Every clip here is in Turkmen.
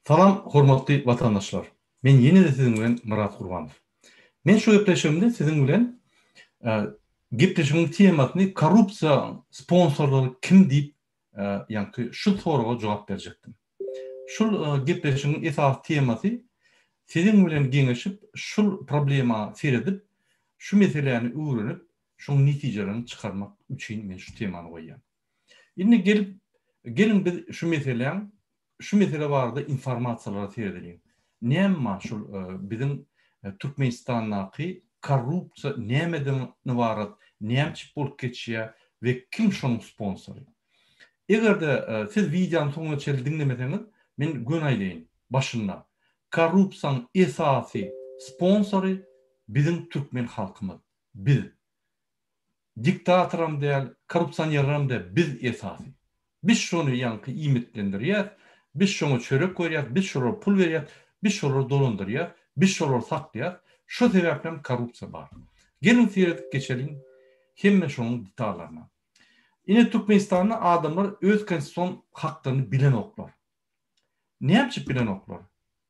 Salam hormatly watandaşlar. Men ýene-de siziň bilen Myrat Gurbanow. Men şu gepleşigimde siziň bilen gepleşigiň temasyny korrupsiýa sponsorlary kim diýip ýaňky şu soraga jogap berjekdim. Şul gepleşigiň esasy temasy siziň bilen geňeşip şul problema seredip şu meseläni öwrenip şoň netijelerini çykarmak üçin men şu temany goýýan. Indi gelip geliň biz şu meseläň şu mesele barada informasiýalara seredeliň. Näme bar şul biziň Türkmenistandaky korrupsiýa nämeden ybarat, nämçik bolup geçýär we kim şonuň sponsory? Eger-de siz wideony soňuna çenli diňlemeseňiz, men göni aýdaýyn, başynda, korrupsiýaň esasy sponsory biziň türkmen halkymyz. Biz. Diktatoram däl, korrupsionerlerem däl, biz esasy. Biz şony ýaňky iýmitlendirýäs, biz şoňa çörek berýäs, biz şolara pul berýäs, biz şolary dolandyrýas, biz şolary saklaýas. Şo sebäplem korrupsiýa bar. Geliň seredip geçeliň hemme şonuň detallaryna. Ine Türkmenistanda adamlar öz konstitusion haklaryny bilenoklar. Näme üçin bilenoklar?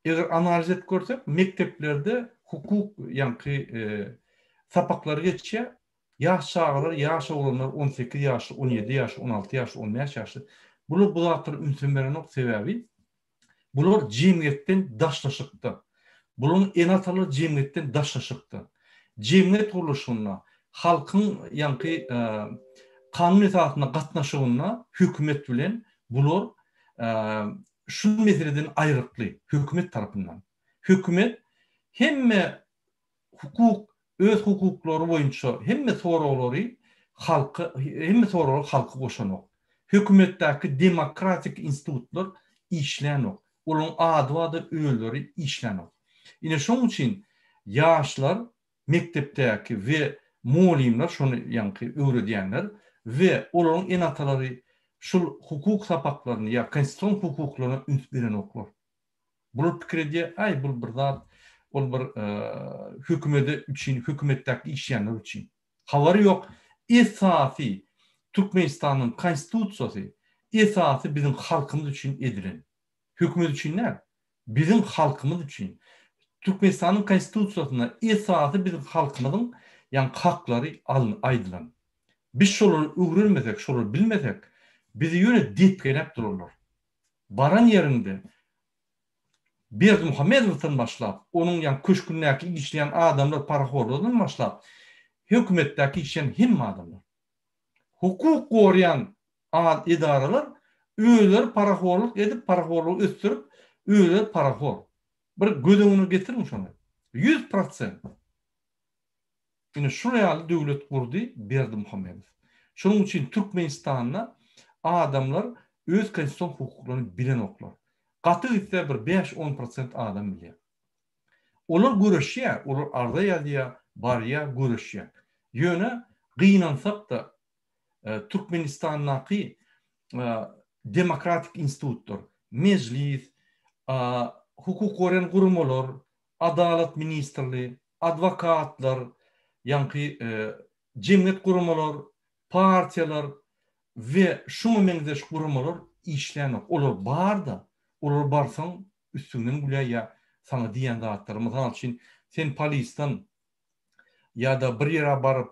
Eger analiz edip görsek, mekdeplerde hukuk ýaňky sapaklary geçýär. Ýaş çagalar, ýaş oglanlar 18 ýaşly, 17 ýaşly, 16 ýaşly, 15 ýaşly. Bular bu zatlara ünsem berenok, sebäbi bular jemgyýetden daşlaşykda. Bularyň ene-atalary jemgyýetden daşlaşykda. Jemgyýet gurluşygynda, halkyň ýaňky kanun esasynda gatnaşygynda hökümet bilen bular şu meseleden aýrykly, hökümet tarapyndan. Hökümet hemme hukuk, öz hukuklary boýunça hemme soraglary halka, hemme soraglary halka goşanok. Hökümetdäki demokratik institutlar işlänok. Olaryň ady barda özleri işlänok. Ine şonuň üçin ýaşlar mekdepdäki we mugallymlar şony ýaňky öwredýänler we olaryň ene-atalary şul hukuk sapaklaryny ýa konstitusion hukuklaryna üns berenoklar. Bular pikir edýär, aý bul bir zat, ol bir hökümede üçin, hökümetdäki işleýänler üçin. Habary ýok, esasy Türkmenistanyň konstitusiýasy esasy biziň halkymyz üçin edilen. Hökümet üçin däl. Biziň halkymyz üçin. Türkmenistanyň Konstitusiýasynda esasy biziň halkymyzyň ýaňky haklary aýdylan. Biz şolary öwrenmesek, şolary bilmesek, bizi ýöne depgeläp durarlar. Baran ýeriňde Berdimuhamedowdan başlap, onuň ýaňky köşgündäki işleýän adamlar, parahorlardan başlap, hökümetdäki işleýän hemme adamlar. Hukuk goraýan edaralar özleri parahorluk edip, parahorlugy ösdürip, özleri parahor. Bir göz öňüne getiriň şony. 100%. Ine şul ýaly döwlet gurdy Berdimuhamedow. Şonuň üçin Türkmenistanda adamlar öz konstitusion hukuklaryny bilenoklar. Gaty gitse bir 5-10 prosent adam bilýär. Olar göreşýär, olar arza ýazýar, barýar, göreşýär. Ýöne gynansak-da Türkmenistandaky demokratik institutlar, Mejlis, hukuk goraýan guramalar, Adalat ministrligi, adwokatlar, ýaňky jemgyýet guramalar, partiýalar we şuňa meňzeş guramalar işlänok. Olar bar-da, olara barsaň üstüňden gülýär ýa saňa diýýän zatlary. Mysal üçin, sen polisden ýa-da bir ýere baryp,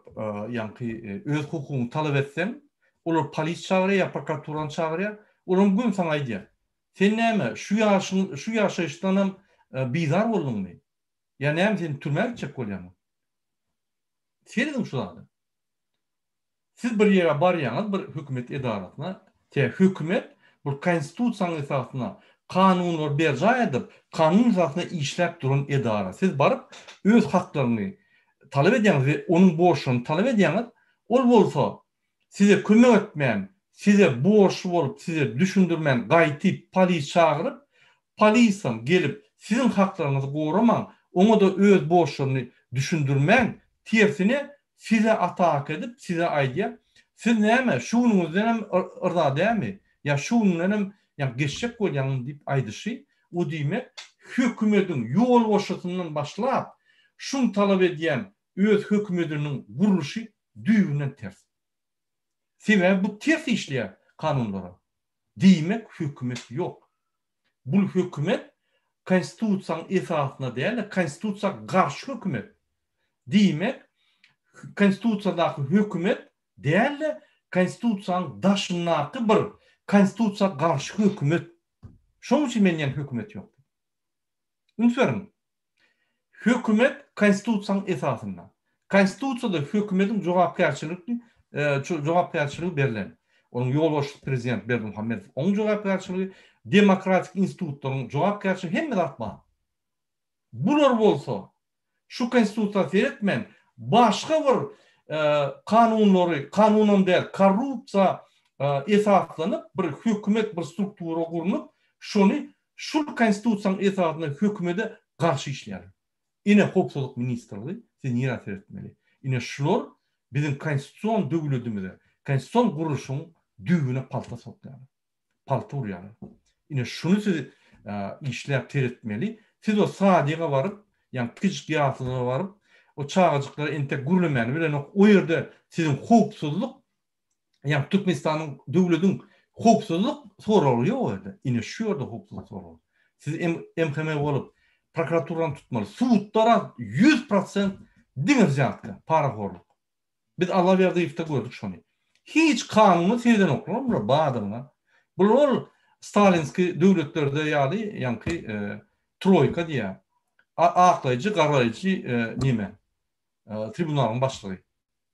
ýaňky öz hukugyňy talap etseň, olar polis çagyrýar ýa prokuraturany çagyrýar, olaram göni saňa aýdýar. Sen näme, şu ýaşyň, şu ýaşaýyşdanam bizar bolduňmy? Ýa näme sen türmä gitjek bolýaňmy? Serediň şu zada. Siz bir ýere barýaňyz, bir hökümet edarasyna, te hökümet bir konstitusiýanyň esasynda kanunlary berjaý edip, kanun esasynda işläp duran edara. Siz baryp öz haklaryňy talap edýäňiz we onuň borçlaryny talap edýäňiz, ol bolsa size kömek etmän, size borçly bolup, size düşündirmän gaýtyp polis çagyryp, polisam gelip siziň haklaryňyzy goraman, oňa-da öz borçlaryny düşündirmän, tersine Size ataka edip size aýdýar, siz näme şu günüňizdenem yrza dälmi, ýa şu günüňdenem ýa geçjek bolýaňmy diýip aýdyşy, o diýmek hökümediň ýolbaşçysyndan başlap şuny talap edýän öz hökümediniň gurluşy düýbünden ters. Sebäbi bu ters işleýär kanunlara. Diýmek hökümet ýok. Bul hökümet. Konstitusiýanyň esasynda däl-de, Konstitusiýa garşy hökümet. Diýmek, Konstitusiýadaky hökümet däl-de, Konstitusiýanyň daşyndaky bir Konstitusiýa garşy hökümet. Şonuň üçin men diýýän hökümet ýok diýip. Üns beriň. Hökümet Konstitusiýanyň esasynda. Konstitusiýada hökümetiň jogapkärçilikli jogapkärçiligi berlen. Onuň ýolbaşçysy prezident Berdimuhamedow. Onuň jogapkärçiligi, demokratik institutlaryň jogapkärçiligi hemme zat bar. Bular bolsa şu Konstitusiýa seretmän başga bir kanunlary, kanunam däl, korrupsiýa esaslanyp bir hökümet bir struktura gurnup şony Şul konstitusiýanyň esasynda hökümede garşy işleýärler. Ine howpsuzlyk ministrligi siz nirä seretmeli. Ine şular biziň konstitusion döwledimize, konstitusion gurluşyň düýbüne palta sokýarlar. Palta urýarlar. Ine şuny siz işläp seretmeli. Siz o sadiga baryp, ýagny kiçijik ýaslyga baryp, o çagajyklara entek gürlemäni bilenok, o ýerde siziň howpsuzlyk Ýagny Türkmenistanyň döwlediň howpsuzlyk soragy ýok o ýerde. Ine şu ýerde howpsuzlyk soragy. Siz MHM bolup prokuraturany tutmaly. Sudlara 100% diňe wzýatka, parahorluk. Biz Allaberdiýewde gördük şony. Hiç kanuna seredenoklar bular badygyna. Bular ol stalinskiý döwletlerde ýaly ýaňky troýka diýýär. Aklaýjy, garaýjy neme? Tribunalyň başlygy.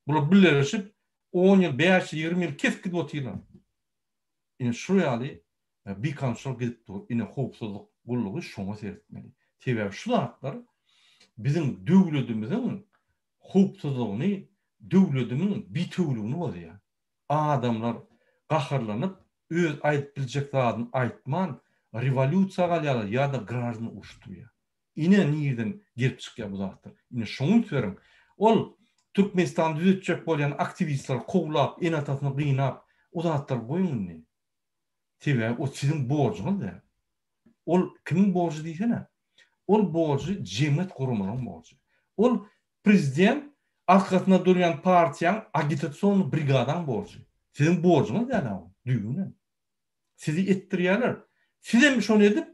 Bular bileleşip on ýyl, bäş ýyl, 20 ýyl kesip gidip otyrlar. Ine şu ýaly bikanunçylyk gidip dur. Ine howpsuzlyk gullugy şoňa seretmeli. Sebäbi şu zatlar biziň döwletimiziň howpsuzlygyny, döwletimiň bitewüligini bozýar. Adamlar gaharlanyp, öz aýdyp biljek zadyny aýtman, rewolýusiýa galýarlar ýa-da graždan uruş turýar. Ine nirden gelip çykýar bu zatlar. Ine şoňa üns beriň. Ol Türkmenistany düzetjek bolýan aktiwistleri kowlap, ene-atasyny gynap, o zatlary goýuň indi. Sebäbi o siziň borjuňyz däl. Ol kimiň borjy diýsene. Ol borjy jemgyýet guramalaryň borjy. Ol prezident arkasynda durýan partiýaň agitasionnyý brigadaň borjy. Siziň borjuňyz däl-ä ol düýbünden. Sizi etdirýärler. Sizem şony edip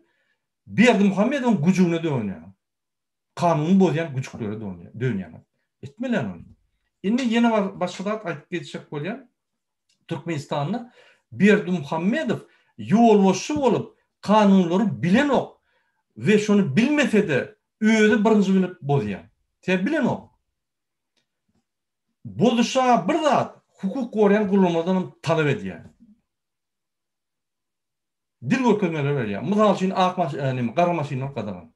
Berdimuhamedowyň güjügine dönýäňiz. Kanuny bozýan güjüklere dönýäňiz. Etmeli ony. Indi ýene bir başga zat aýdyp geçjek bolýan. Türkmenistanda Berdimuhamedow ýolbaşçy bolup kanunlary bilenok we şony bilmese-de özi birinji bilip bozýar. Sebäbi bilenok. Bozuşa bir zat hukuk goraýan guramalardan hem talap edýär. Dil görkezmeler berýär. Mysal üçin ak maşyn, e, näme, gara maşynlar gadagan.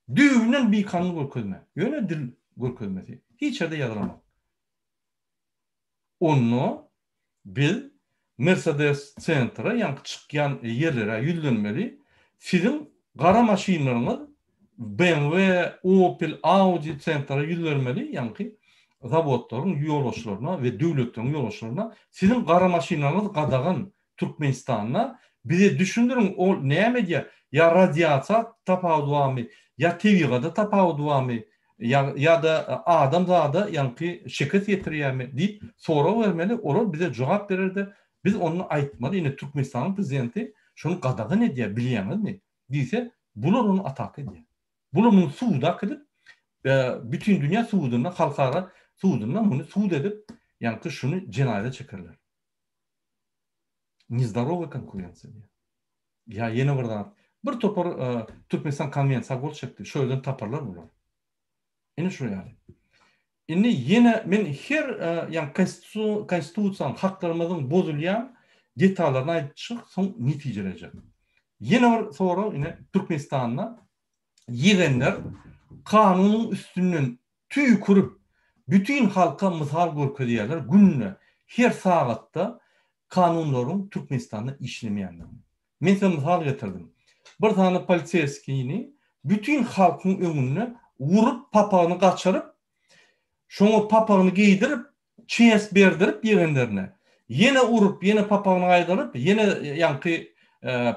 Düýbünden bikanun görkezme. Ýöne dil görkezmesi. Hiç ýerde ýazylanok. Onda biz Mercedes Centre, ýaňky çykýan ýerlere ýüzlenmeli. Siziň gara maşynlaryňyz BMW, Opel, Audi Centre ýüzlenmeli, ýaňky zawodlaryň ýolbaşçylaryna we döwletleriň ýolbaşçylaryna siziň gara maşynlaryňyz gadagan Türkmenistanda bize düşündiriň ol näme edýär ýa radiasiýa tapawudy barmy ýa tebigata tapawudy barmy ýa ýa-da adam zada ýaňky şikes ýetirýärmi diýip sorag bermeli olar bize jogap bererde biz onda aýtmaly ine Türkmenistanyň prezidenti şony gadagan edýär bilýäňizmi diýse bular ony ataka edýär bular muny suda äkidip bütin dünýä sudunda halkara sudunda muny sud edip ýaňky şuny jenaýata çekerler. Nezdorowy konkurensiýa diýýär. Ýa ýene bir zat. Bir topar Türkmenistan konwensiýa gol çekdi. Şo ýerden taparlar bular. Ine şu ýaly. Indi ýene men her ýa konstitusiýanyň haklarymyzyň bozulýan detallaryny aýdyp çyk, soň netijelejek. Ýene bir sorag ine Türkmenistanda ýegenler kanunyň üstünden tüýkürip, bütin halka mysal görkezýärler günde, her sagatda kanunlaryň Türkmenistanda işlemeýändigini. Men size mysal getirdim. Bir sany poliseýskini bütin halkyň öňünde urup papagyny gaçyryp, şoňa papagyny geýdirip, çes berdirip ýegenlerine, ýene urup, ýene papagyny gaýdaryp, ýene ýaňky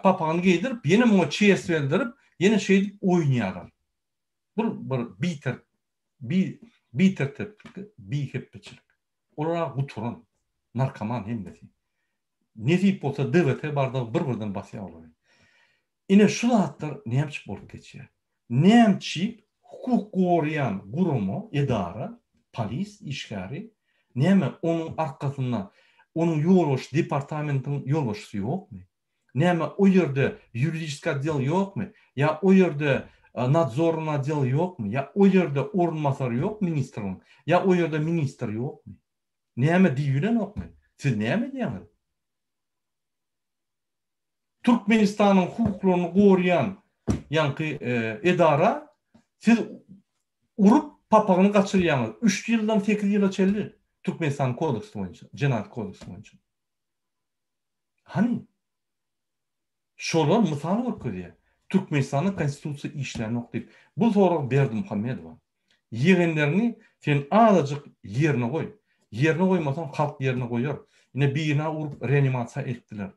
papagyny geýdirip, ýene muňa çes berdirip, ýene şeýdip oýnaýarlar. Bu bir biter bi biterteplik, bihepbeçilik. Olar gutaran, narkoman hemmesi. Nesip bolsa DWT bardagy bir-birden basýar olary. Ine şu zatlar nämçip bolup geçýär? Nämçip hukuk goraýan gurama, edara, polis işgäri näme onuň arkasynda onuň ýolbaşçy departamentiň ýolbaşçysy ýokmy? Näme o ýerde ýuridiski otdel ýokmy? Ýa o ýerde nadzornyý otdel ýokmy? Ýa o ýerde orunbasary ýok ministriň? Ýa o ýerde ministr ýokmy? Näme diýibilenokmy? Siz näme edýäňiz? Türkmenistanyň hukuklaryny goraýan ýaňky edara siz urup papagyny gaçyrýaňyz. Üç ýyldan sekiz ýyla çenli Türkmenistanyň kodeksi boýunça, jenaýat kodeksi boýunça. Hany? Şolar mysal görkezýär. Türkmenistanda konstitusiýa işlänok diýip. Bu sorag Berdimuhamedowa. Ýegenleriňi sen azajyk ýerine goý. Ýerine goýmasaň halk ýerine goýar. Ine birine urup reanimasiýa eltdiler.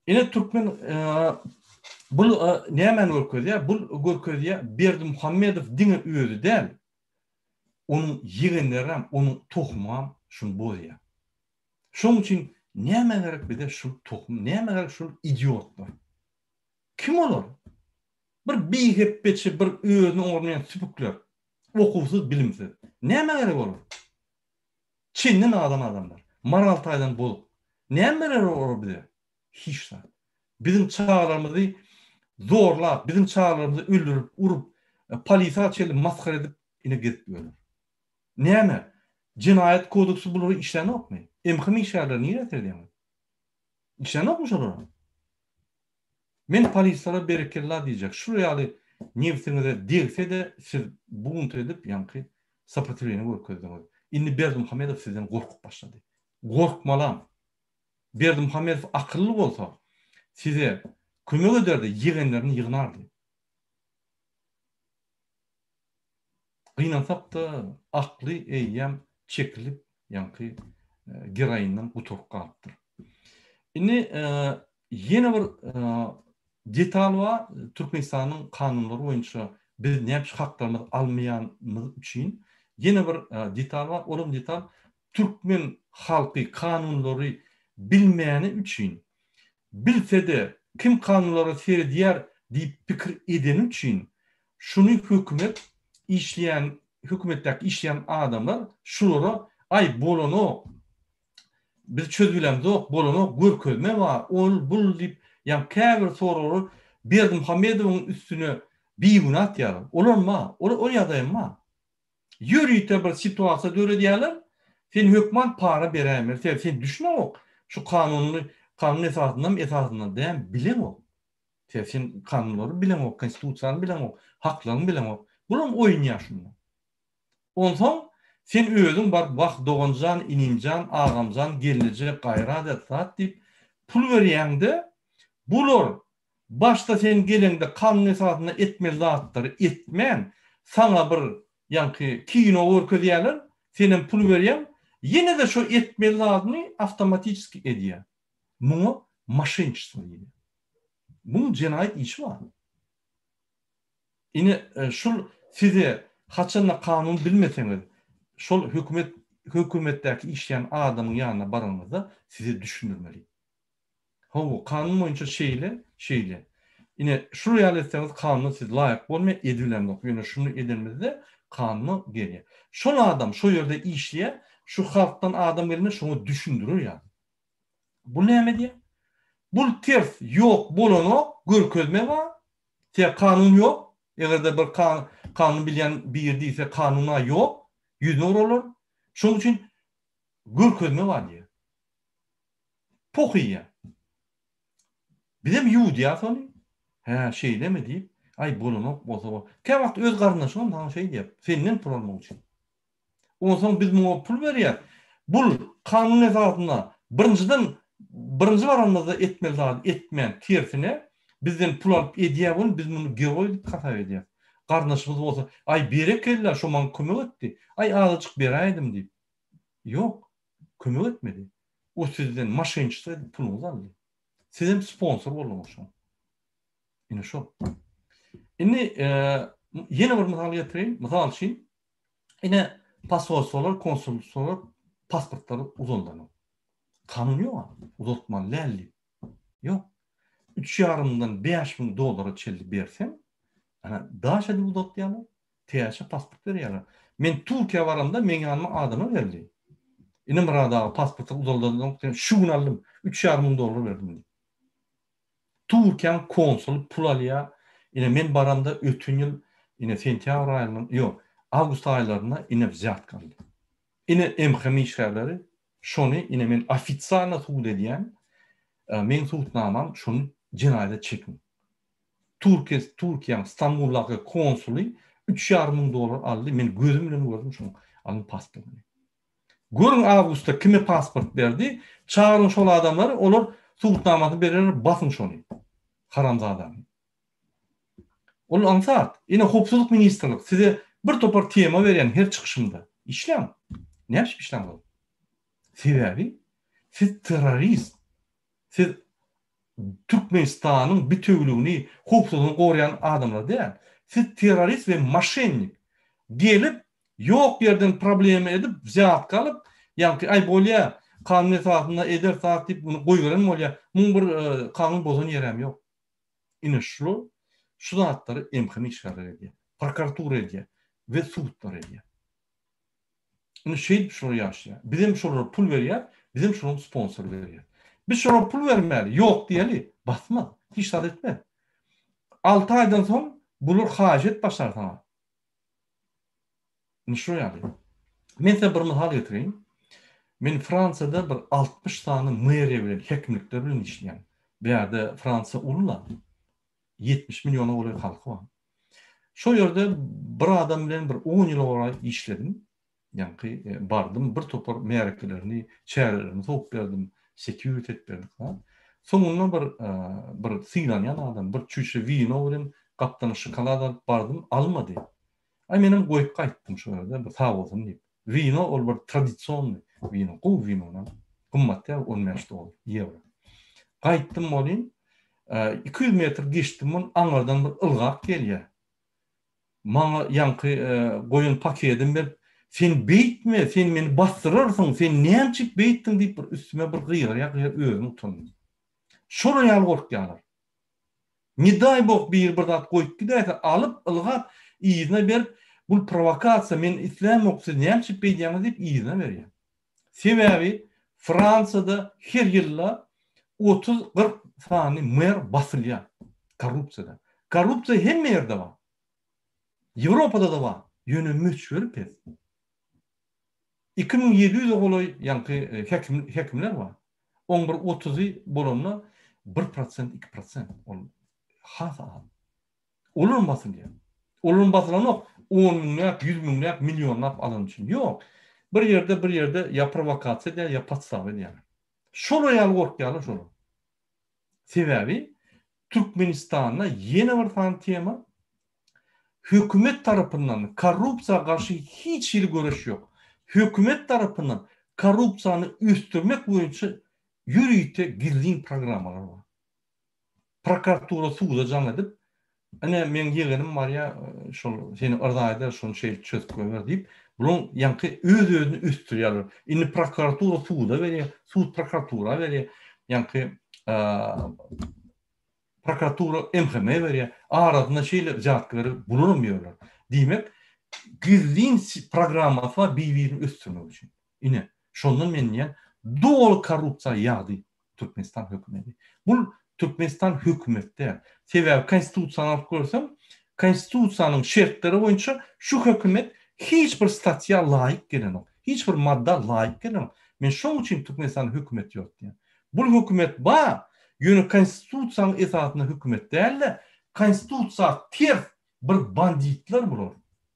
Ine türkmen bul nämäni görkezýär? Bul görkezýär Berdimuhamedow diňe özi däl. Onuň ýegenlerem, onuň tohumam şuny bozýar. Şoň üçin nämä gerek bize şul tohum, nämä gerek şul idiotlar? Kim olar? Bir bihepbeçi, bir özüni oňarmaýan süpükler. Okuwsyz, bilimsiz. Nämä gerek olar? Çenden azan adamlar. Moral taýdan bozuk. Näme berer olar bize? Hiç zat. Biziň çagalarymyzy zorlap, biziň çagalarymyzy öldürip, urup, polisa çenli masgara edip ine gezip ýörler. Näme? Jenaýat kodeksi bulara işlänokmy? MHM işgärleri nirä seredýäňiz? Işlänokmy şolara? Men polislere berekella diýjek. Şul ýaly nebsiňize degse-de siz bunt edip ýaňky soprotiwleniýe görkezdiňiz. Indi Berdimuhamedow sizden gorkup başlady. Gorkmalam. Berdimuhamedow akylly bolsa size kömek ederdi, ýegenlerini ýygnardy. Gynansak-da akly eýýäm çekilip ýaňky geroinden gutaryp galypdyr. Indi ýene bir detal bar, Türkmenistanyň kanunlary boýunça biz näçe haklarymyzy almaýanymyz üçin ýene bir detal bar, olam detal türkmen halky kanunlary bilmäni üçin, bilse-de kim kanunlara seredýär diýip pikir edeni üçin Şuny hökümet işleýän hökümetdäki işleýän adamlar şulara aý bolanok biz çözübilemzok bolanok görkezme bar ol bul diýip ýa käbir soraglary Berdimuhamedowyň üstüne bigünä atýarlar. Olam bar. Ol ol ýagdaýam bar. Ýörite bir situasiýa döredýärler. Sen hökman para beräýmeli. Sebäbi sen düşüneňok. Şu kanuny kanun esasyndamy esasynda dämi bileňok. Sen sen kanunlary bileňok, konstitusiýany bileňok, haklaryňy bileňok. Bulam oýun ýa şunda. Onsoň sen özüň baryp wah doganjan, inimjan, agamjan, gelneje gaýrat et zat diýip pul berýäňde bular başda sen geleňde kanun esasynda etmeli zatlary etmän saňa bir ýaňky kino görkezýäler, senem pul berýäň, ýene-de şo etmeli zadyny awtomatiçeski edýär. Muňa moşenniçestvo diýilýär. Muň jenaýat işi bar. Ine şul size haçanda kanun bilmeseňiz şol hökümet hökümetdäki işleýän adamyň ýanyna baranyňyzda size düşündirmeli. Hawa kanun boýunça şeýle şeýle. Ine şul ýaly etseňiz kanuna siz laýyk bolmaýar edibilemzok ýöne şuny edenimizde kanuna gelýär. Şol adam şo ýerde işleýär şu halkdan adam gelende şoňa düşündirer ýaly. Bu näme diýýär? Bul ters ýok bolanok, görkezme bar. Sebäbi kanun ýok. Eger-de bir kanun bilýän biri diýse kanun-a ýok, ýüzüne urarlar. Şonuň üçin görkezme bar diýýär. Poh iýýär. Bizem ýuwudýas ony. Hä, şeýlemi diýip, aý bolanok bolsa bol. Käwagt öz garyndaşyňam saňa şeý diýer, senden pul almak üçin. Onsoň biz muňa pul berýäs. Bul kanun esasynda birinjiden birinji baranymyzda etmeli zady etmän tersine bizden pul alyp edýär welin biz muny geroý diýip hasap edýäs. Garyndaşymyz bolsa aý berekella şo maňa kömek etdi. Aý azajyk beräýdim diýip. Ýok. Kömek etmedi. O sizden moşenniçestvo edip puluňyzy aldy. Sizem sponsor bolduňyz şoňa. Ine şol. Indi ýene bir mysal getireýin. Mysal üçin Ine posolstwolar, konsulstwolar pasportlary uzaldanok. Kanun ýok, uzaltmaly däl diýip. Ýok. Üç ýarymdan 5000 dollara çenli berseň, ana daş edip uzatýarlar, täze pasport berýärler. Men Türkiýä baramda meň ýanyma adamlar geldi. Ine Myrat aga pasporty uzaldanok diýen şu gün aldym. Üç ýarym müň dollar berdim diýip. Türkiýäň konsuly pul alýar. Ine men baramda öten ýyl ine sentýabr aýynda, ýok, awgust aýlarynda ine wzýatka aldy. Ine MHM işgärleri şony ine men ofitsialno sud edýän, meň sudnamam şony jenaýata çekiň. Türkiýe Türkiýäň Stambuldaky konsuly üç ýarym müň dollar aldy, men gözüm bilen gördüm şonuň alan pasportyny. Görüň awgustda kime pasport berdi, çagyryň şol adamlary, olar subutnamasyny bererler, basyň şony, haramzadany. Ol aňsat. Ine howpsuzlyk ministrlik size bir topar tema berýän her çykyşymda. Işläň. Näme üçin işläňzok? Sebäbi siz terrorist. Siz Türkmenistanyň bitewüligini, howpsuzlygyny goraýan adamlar däl. Siz terrorist we moşennik. Gelip, ýok ýerden problema edip, wzýatka alyp, ýaňky aý bolýa, kanun esasynda ederis zat diýip muny goýberen bolýa. Muň bir kanun bozan ýerem ýok. Ine şular, şu zatlary MHM işgärleri edýär. Prokuratura edýär we sudlar edýär. Indi şeýdip şolar ýaşaýar. Bizem şolara pul berýäs, bizem şolaryň sponsory berýäs. Biz şolara pul bermäli, ýok diýeli, basmaz, hiç zat etmez. Alty aýdan soň bular haýyş edip başlar saňa. Indi şo ýaly. Men size bir mysal getireýin. Men Fransiýada bir 60 sany meriýa bilen, häkimlikler bilen işleýän. Bu ýerde Fransiýa uly-la. 70 milliona golaý halky bar. Şo ýerde bir adam bilen bir on ýyla golaý işledim. Ýaňky bardym, bir topar märekelerini, çärelerini sowup berdim, security edip berdik zat. Soňunda bir bir sylanýan adam, bir çüýşe wino bilen gapdana şokolad alyp bardym, almady. Aý menem goýup gaýtdym şo ýerde, bir sag bolsun diýip. Wino ol bir tradisionnyý wino, gowy wino, gymmat däl, 15 dollar, ýewro. Gaýtdym welin, 200 metr geçdim welin aňyrdan bir ylgap gelýär. Maňa ýaňky goýan pakedim berip, Sen beýtme, sen meni basdyrarsyň, sen nämçik beýtdiň diýip bir üstüme bir gygyrýar, gygyr özüm utandym. Şolar ýaly gorkýarlar. Ne daý bog biri bir zat goýup gidäýse alyp ylgap yzyna berip bul prowokasiýa men islämok siz näme üçin beýdýäňiz diýip yzyna berýär. Sebäbi Fransiýada her ýylda 30 40 sany mer basylýar korrupsiýada. Korrupsiýa hemme ýerde bar. Ýewropada-da bar, ýöne möçberi pes. 2700-e golaý ýaňky häkim häkimler bar. Oň bir otuzy bolanda bir prosent, iki prosent ol has az. Olaram basylýar. Olaram basylanok on müňläp, ýüz müňläp, millionlap alany üçin. Ýok. Bir ýerde, bir ýerde ýa prowokasiýa edýär, ýa podstawa edýärler. Şolar ýaly gorkýarlar şolar. Sebäbi Türkmenistanda ýene bir sany tema hökümet tarapyndan korrupsiýa garşy hiç hili göreş ýok. Hökümet tarapyndan korrupsiýany ösdürmek boýunça ýörite gizlin programmalar bar. Prokuratura suda jaň edip, ine meň ýegenim barýa, şol seni yrza eder, şony şeýdip çözüp goýber diýip, bulaň ýaňky öz-özüni ösdürýärler. Indi prokuratura suda berýär, sud prokuratura berýär. Ýaňky prokuratura MHM berýär. Arasynda şeýle wzýatka berip bularam ýörler. Diýmek, gizlin programmasy bar bir-birini ösdürmek üçin. Ine, şondan men diýýän, doly korrupsiýa ýagdy Türkmenistan hökümeti. Bul Türkmenistan hökümet däl. Sebäbi konstitusiýany alyp görseň, konstitusiýanyň şertleri boýunça şu hökümet hiç bir statýa laýyk gelenok. Hiç bir madda laýyk gelenok. Men şoň üçin Türkmenistanda hökümet ýok diýýän. Bul hökümet bar, ýöne konstitusiýanyň esasynda hökümet däl-de, konstitusiýa ters bir banditler bular.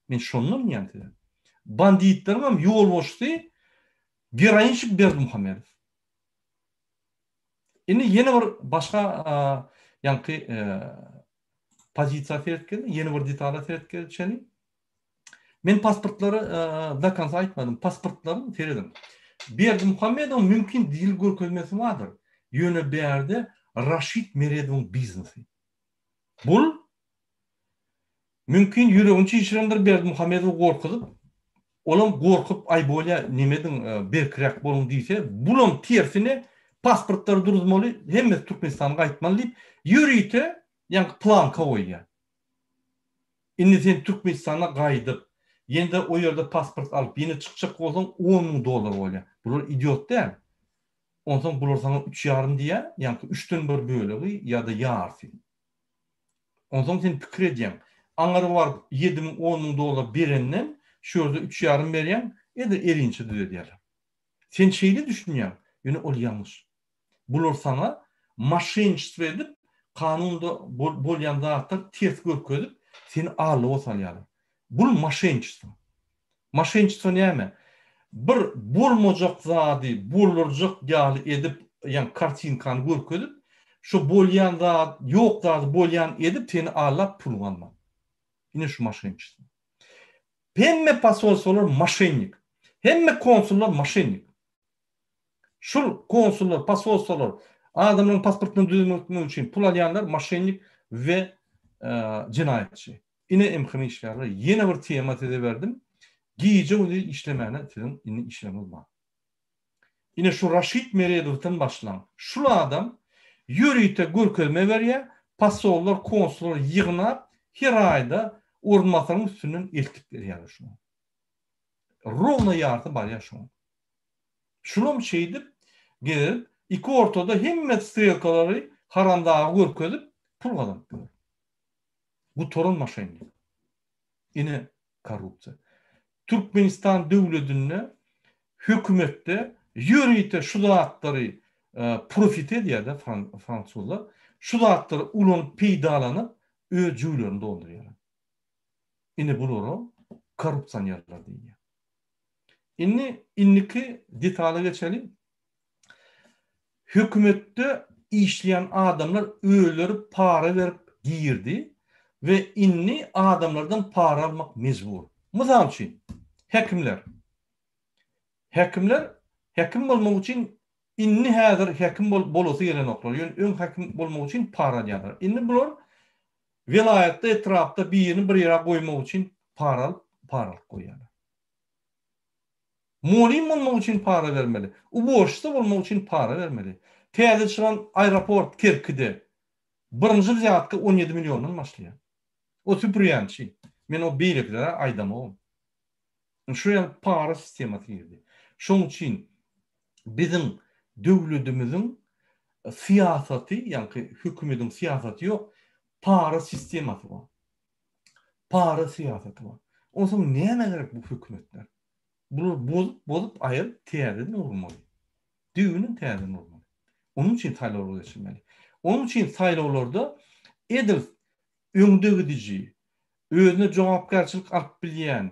Men şondan diýýän size. Banditleriň hem ýolbaşçysy geroinşik Berdimuhamedow. Indi ýene bir başga ýaňky pozisiýa seretgeli, ýene bir detala seretgeli çeni. Men pasportlary do konca aýtmadym. Pasportlaryň serediň. Berdimuhamedowyň mümkin dil görkezmesi bardyr. Ýöne bärde Raşid Meredowyň biznesi. Bul Mümkin ýüregini çişirendir Berdimuhamedowy gorkuzyp, olam gorkup aý bolýa neme ediň berkiräk boluň diýse, bulam tersine Pasportlary duruzmaly, hemmesi Türkmenistana gaýtmaly diýip, ýörite ýaňky planka goýýar. Indi sen Türkmenistana gaýdyp, ýene-de o ýerde pasport alyp, ýene çykjak bolsaň 10 müň dollar bolýar. Bular idiot däl. Onsoň bular saňa üç ýarym diýýär, ýaňky üçden bir bölegi ýa-da ýarysy. Onsoň sen pikir edýäň, aňyry baryp 7000, 10 müň dollar berenden, şu ýerde üç ýarym berýäň, edil erinçe düzedýärler. Sen şeýle düşünýäň, ýöne ol ýalňyş. Bular saňa moşenniçestvo edip, kanunda bolýan zatlary ters görkezip, seni aldawa salýarlar. Bul moşenniçestvo. Moşenniçestvo näme? Bir bolmajak zady boldurjak ýaly edip, ýagny kartinkany görkezip, şo bolýan zat, ýok zady bolýan edip seni aldap puluňy almak. Ine şu moşenniçestvo. Hemme posolstwolar moşennik. Hemme konsullar moşennik. Şul konsullar, posolstwolar adamlaryň pasportyny düzetmek üçin pul alýanlar moşennik we jenaýatçy. Ine MHM işgärler ýene bir tema size berdim. Gije gündiz işlemäne siziň indi işleriňiz bar. Ine şu Raşid Meredowdan başlaň. Şul adam ýörite görkezme berýär, posollar, konsullar ýygnap her aýda orunbasaryň üstünden eltip berýärler şuňa. Rowna ýarysy barýar şoňa. Şulam şeýdip gezip iki ortada hemme strelkalary haramdaga görkezip pul gazanyp ýör. Gutaran moşennik. Ine korrupsiýa. Türkmenistan döwledinde hökümetde ýörite şu zatlary profit edýär-de fransuzlar. Şu zatlary ulanyp peýdalanyp öz jübülerini doldurýarlar. Ine bulara korrupsionerler diýilýär. Indi indiki detala geçeli. Hökümetde işleýän adamlar özleri para berip girdi we indi adamlardan para almak mejbur. Mysal üçin, häkimler. Häkimler häkim bolmak üçin indi häzir häkim bolasy gelenoklar. Ýöne öň häkim bolmak üçin para alýarlar. Indi bular welaýatda, etrapda birini bir ýere goýmak üçin para alyp, para alyp goýýarlar. Mugallym bolmak üçin para bermeli. Uborşisa bolmak üçin para bermeli. Täze çykan aeroport Kerkide birinji wzýatka 17 milliondan başlaýar. O süpürýänçi. Men o beýlekilere aýdamogam. Şu ýaly para sistemasy girdi. Şoň üçin biziň döwledimiziň syýasaty, ýaňky hökümediň syýasaty ýok, para sistemasy bar. Para syýasaty bar. Onsoň nämä gerek bu hökümetler? Bular bozup bozup aýyryp täzeden gurmaly. Düýbünden täzeden gurmaly. Onuň üçin saýlawlar geçirmeli. Onuň üçin saýlawlarda edil öňde gidiji, özüne jogapkärçilik alyp bilýän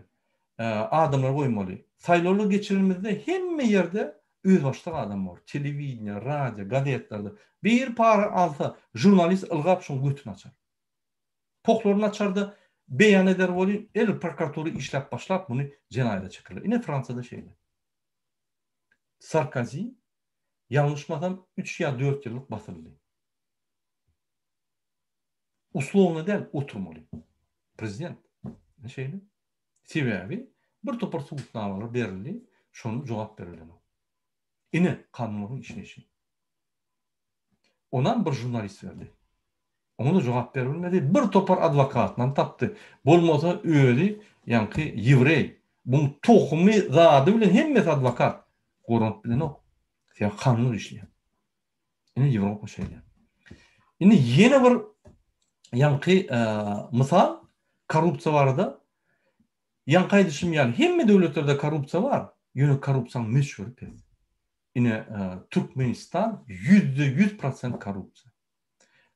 adamlary goýmaly. Saýlawlar geçirenimizde hemme ýerde özbaşdak adam bor. Telewideniýe, radio, gazetlerde. Biri para alsa, žurnalist ylgap şoň götüni açar. Pohlaryny açarda beýan eder welin, edil prokuratura işläp başlap muny jenaýata çekerler. Ine Fransiýada şeýle. Sarkozi ýalňyşmasam üç ýa dört ýyllyk basyldy. Uslovno däl oturmaly. Prezident. Ine şeýle. Sebäbi bir topar subutnamalar berildi, şony jogap berilenok. Ine kanunlaryň işleýşi. Onam bir žurnalist berdi. Oňa-da jogap beribilmedi. Bir topar adwokatynam tapdy. Bolmasa özi ýaňky ýewreý. Buň tohumy zady bilen hemmesi adwokat. Goranyp bilenok. Sebäbi kanun işleýär. Ine Ýewropa şeýle. Indi ýene bir ýaňky mysal korrupsiýa barada. Ýaňky aýdyşym ýaly hemme döwletlerde korrupsiýa bar. Ýöne korrupsiýanyň möçberi pes. Ine Türkmenistan 100% prosent korrupsiýa.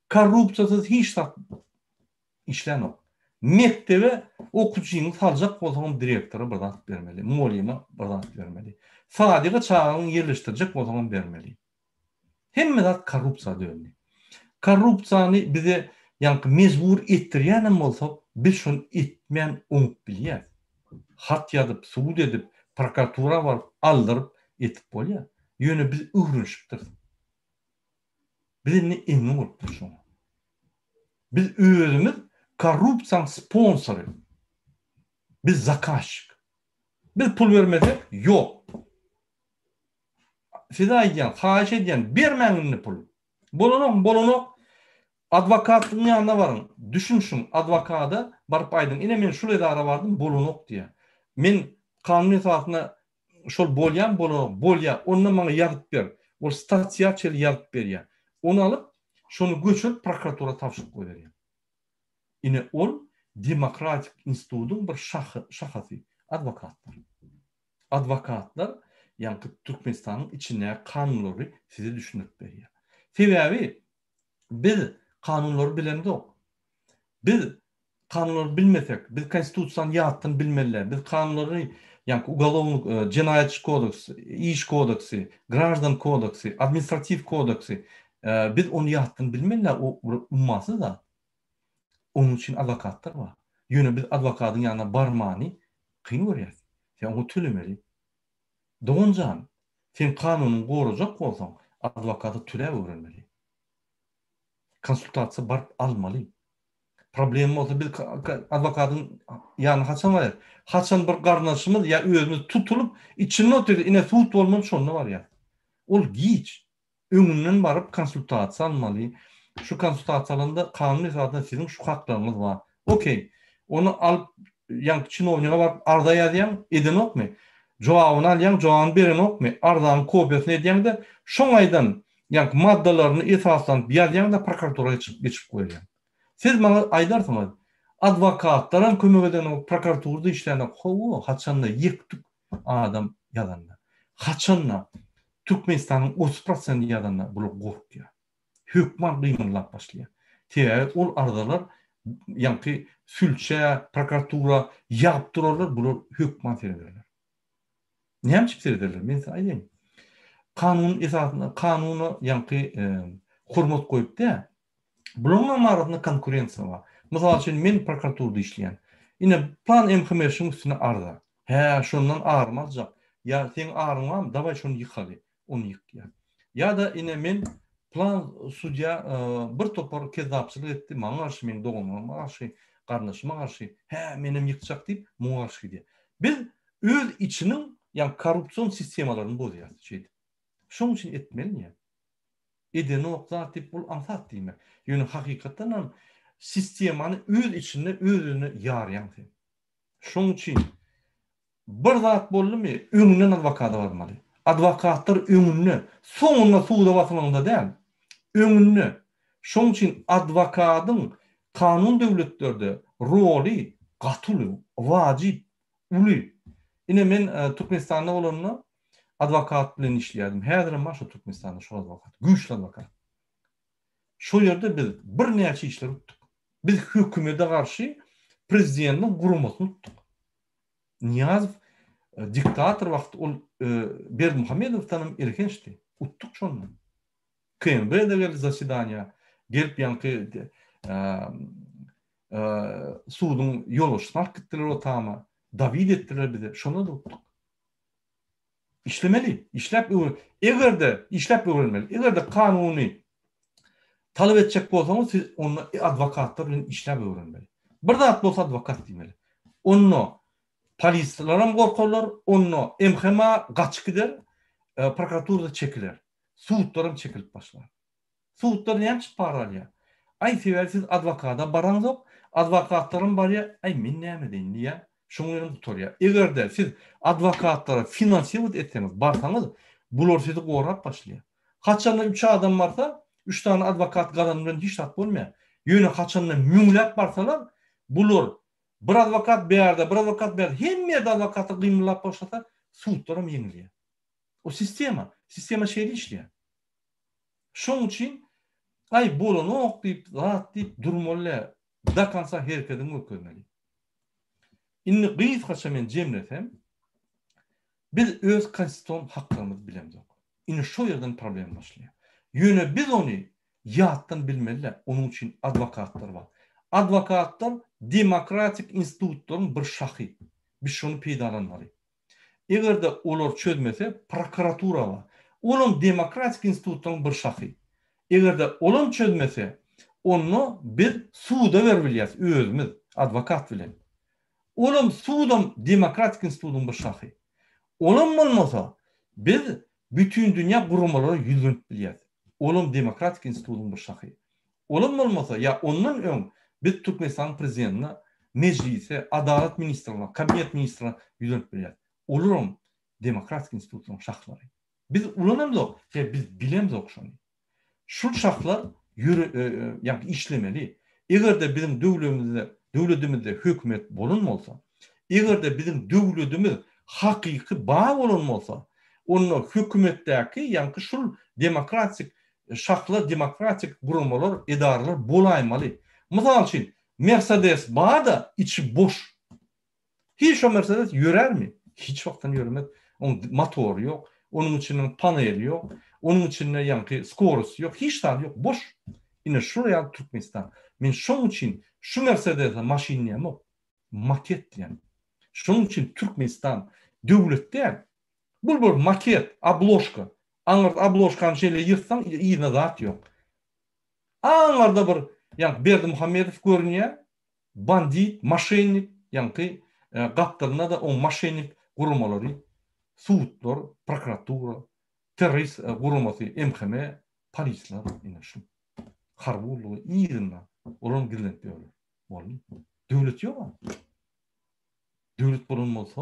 Korrupsiýasyz hiç zat işlänok. Mekdebe okuwçyny saljak bolsaňam direktora bir zat bermeli, mugallyma bir zat bermeli. Sadyga çagaňy ýerleşdirjek bolsaňam bermeli. Hemme zat korrupsiýa döndi. Korrupsiýany bize ýaňky mejbur etdirýänem bolsak, biz şony etmän oňup bilýäs. Hat ýazyp, sud edip, prokuratura baryp, aldyryp etip bolýar. Ýöne biz öwrenişipdiris. Biz indi emin bolupdyrys şoňa. Biz özümiz korrupsiýanyň sponsory. Biz zakazçik. Biz pul bermesek, ýok. Size aýdýan, haýyş edýän, bermäň indi pul. Bolanokmy, bolanok. Adwokatyň ýanyna baryň, düşünişiň, adwokada baryp aýdyň, ine men şul edara bardym, bolanok diýýär. Men kanun esasynda şol bolýamy, bolanok, bolýar, onda maňa ýazyp ber. Ol statýa çenli ýazyp berýär. Ony alyp, şony göçürip prokuratura tabşyryp goýberýär. Ine ol demokratik institutyň bir şahy, şahasy, adwokatlar. Adwokatlar ýaňky Türkmenistanyň içindäki kanunlary size düşündirip berýär. Sebäbi biz kanunlary bilemzok. Biz kanunlary bilmesek, biz konstitusiýany ýatdan bilmeli däl. Biz kanunlary ýaňky ugalownyý, jenaýatçy kodeks, iş kodeksi, graždan kodeksi, administratiw kodeksi, biz ony ýatdan bilmeli däl, o bir ummasyz zat. Onuň üçin adwokatlar bar. Ýöne biz adwokadyň ýanyna barmany kyn görýäs. Sen oňa tölemeli. Dogan jan, sen kanunyňy gorajak bolsaň, adwokata töläp öwrenmeli. Konsultasiýa baryp almaly. Problema bolsa biz adwokadyň ýanyna haçan barýas? Haçan bir garyndaşymyz ýa özümiz tutulyp, içinde otyrys, ine sud bolmaly şonda barýas. Ol giç. Öňünden baryp konsultasiýa almaly. Şu konsultasiýa alanda kanun esasynda siziň şu haklaryňyz bar. Okey. Ony alyp ýaňky çinowniga baryp arza ýazýaň, edenokmy? Jogabyny alýaň, jogabyny berenokmy? Arzanyň kopiýasyny edýäň-de, şoň aýdan ýaňky maddalaryny esaslanyp ýazýaň-da prokuratura geçirip goýýaň. Siz maňa aýdarsyňyz, adwokatlaram kömek edenok, prokuraturada işlänok. Hawa, haçanda ýek-tük adam ýazanda. Haçanda Türkmenistanyň 30 prosendi ýazanda bular gorkýar. Hökman gymyldap başlaýar. Sebäbi ol arzalar ýaňky sülçä, prokuratura ýagyp durarlar, bular hökman serederler. Näme üçin serederler? Men size aýdaýyn. Kanun esasynda kanuna ýaňky hormat goýup däl. Bularyň hem arasynda konkurensiýa bar. Mysal üçin men prokuraturada işleýän. Ine plan MHM-iň üstüne arza. Hä, şondan arymy aljak. Ýa seň aryň barmy, dawaý şony ýykaly. Ony ýykýar. Ýa-da ine men plan sudýa bir topar kezzapçylyk etdi, maňa garşy, meň doganlaryma garşy, garyndaşyma garşy, hä, menem ýykjak diýip, muňa garşy gidýär. Biz öz içiniň, ýagny korrupsion sistemalaryny bozýarys şeýdip. Şonuň üçin etmeli diýýän. Edenok zat diýip bul aňsat diýmek. Ýöne hakykatdan hem sistemany öz içinde öz-özüne ýarýaň sen. Şonuň üçin bir zat boldumy, öňünden adwokata barmaly. Adwokatlar öňünde, soňunda suda basylaňda däl, öňünde. Şonuň üçin adwokadyň kanun döwletlerde roly gaty uly, wajyp, uly. Ine men Türkmenistanda bolanda adwokat bilen işleýärdim. Häzirem bar şo Türkmenistanda şol adwokat, güýçli adwokat. Şo ýerde biz birnäçe işler utduk. Biz hökümete garşy prezidentiň guramasyny utduk. Nyýazow diktator wagty ol Berdimuhamedowdan hem elhençdi. Utduk şonda. KMB-de geldi zasedaniýa. Gelip ýaňky suduň ýolbaşçysyny alyp gitdiler o tama. Dawid etdiler bize. Şonda-da utduk. Işlemeli, işläp öwren. Eger-de işläp öwrenmeli. Eger-de kanuny talap etjek bolsaňyz, siz onda adwokatlar bilen işläp öwrenmeli. Bir zat bolsa adwokat diýmeli. Onda polisler hem gorkarlar, onda MHM gaçyp gider, e, prokuratura çekiler. Sudlar hem çekilip başlar. Sudlar näme üçin para alýar? Aý sebäbi siz adwokada baraňzok, adwokatlaram barýar, aý men näme edeýin diýýär, şoň bilenem gutarýar. Eger-de siz adwokatlara finansirowat etseňiz, barsaňyz, bular sizi gorap başlaýar. Haçanda üç adam barsa, üç sany adwokat gazany bilen hiç zat bolmaýar. Ýöne haçanda müňläp barsalar, bular bir adwokat bärde, bir adwokat bärde, hemme ýerde adwokatlar gymyldap başlasa, sudlaram ýeňilýär. O sistema, sistema şeýle işleýär. Şoň üçin aý bolanok diýip zat diýip durmaly däl. Do konca herkediňi görkezmeli. Indi gysgaça men jemlesem, biz öz konstitusion haklarymyzy bilemzok. Indi şo ýerden problem başlaýar. Ýöne biz ony ýatdan bilmeli däl. Onuň üçin adwokatlar bar. Adwokatlar demokratik institutlaryň bir şahy. Biz şony peýdalanmaly. Eger-de olar çözmese, prokuratura bar. Olam demokratik institutlaryň bir şahy. Eger-de olam çözmese, onda biz suda berip bilýäris özümiz, adwokat bilen. Olam sudam demokratik institutyň bir şahy. Olam bolmasa, biz. Bütindünýä guramalara ýüzlenip bilýäs. Olam demokratik institutyň bir şahy. Olam bolmasa ýa ondan öň biz Türkmenistanyň prezidentine, Mejlise, Adalat ministrine, Kabinet ministrine ýüzlenip bilýäs. Olaram demokratik institutlaryň şahlary. Biz ulanamzok, sebäbi biz bilemzok şony. Şul şahlar ýöre ýagny işlemeli. Eger-de biziň döwlemizde döwledimizde hökümet bolan bolsa, eger-de biziň döwledimiz hakyky bar bolan bolsa, onda hökümetdäki ýaňky şul demokratik şahlar demokratik guramalar, edaralar bolaýmaly. Mysal üçin, Mersedes bar-da içi boş. Hiç şo Mersedes ýörärmi? Hiç wagtam ýöremez. Oň motory ýok, onuň içiniň paneli ýok, onuň içinde ýaňky skorosty ýok, hiç zady ýok, boş. Ine şul ýaly Türkmenistan. Men şoň üçin şu Mersedese maşyn diýemok, maket diýen. Şoň üçin Türkmenistan döwlet däl. Bul bir maket, obložka. Aňyrda obložkany şeýle ýyrtsaň yzynda zat ýok. Aňyrda bir ýaňky Berdimuhamedow görünýär. Bandit, moşennik, ýaňky gapdalynda-da oň moşennik guramalary, sudlar, prokuratura, terrorist guramasy MHM, polisler ine şu. Harby gullugy yzynda olaram gizlenip ýörler. Boldy. Döwlet ýog-a. Döwlet bolan bolsa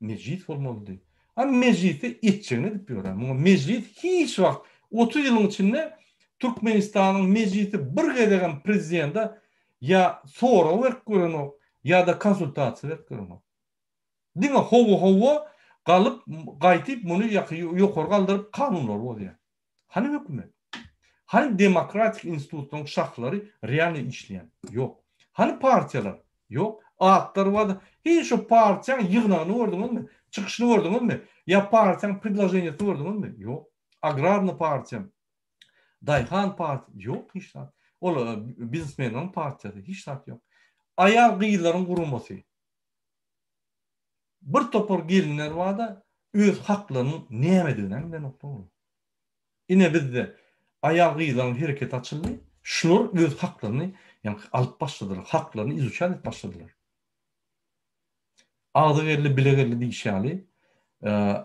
mejlis bolmalydy. A mejlisde etjegini edip ýör-ä. Muňa mejlis hiç wagt 30 ýylyň içinde Türkmenistanyň mejlisi bir gezegem prezidente ýa sorag berip görenok, ýa-da konsultasiýa berip görenok. Diňe hawa-hawa galyp gaýtyp muny ýokary galdyryp kanunlary bozýar. Hany hökümet? Hany demokratik institutlaryň şahlary realny işleýän? Ýok. Hany partiýalar? Ýok. Atlary bar. Hiç şu partiýaň ýygnagyny gördüňizmi? Çykyşyny gördüňizmi? Ýa partiýaň predloženiýasyny gördüňizmi? Ýok. Agrarny partiýa, daýhan partiýa, ýok hiç zat. Ol biznesmenleriň partiýasy, hiç zat ýok. Aýal-gyzlaryň guramasy. Bir topar gelinler barda öz haklarynyň nämediginem bilenoklar olar. Ine bizde aýal gyzlaryň hereketi açyldy. Şular öz haklaryny ýaňky alyp başladylar, haklaryny izuçat edip başladylar. Agzy geldi, bile geldi diýişi ýaly,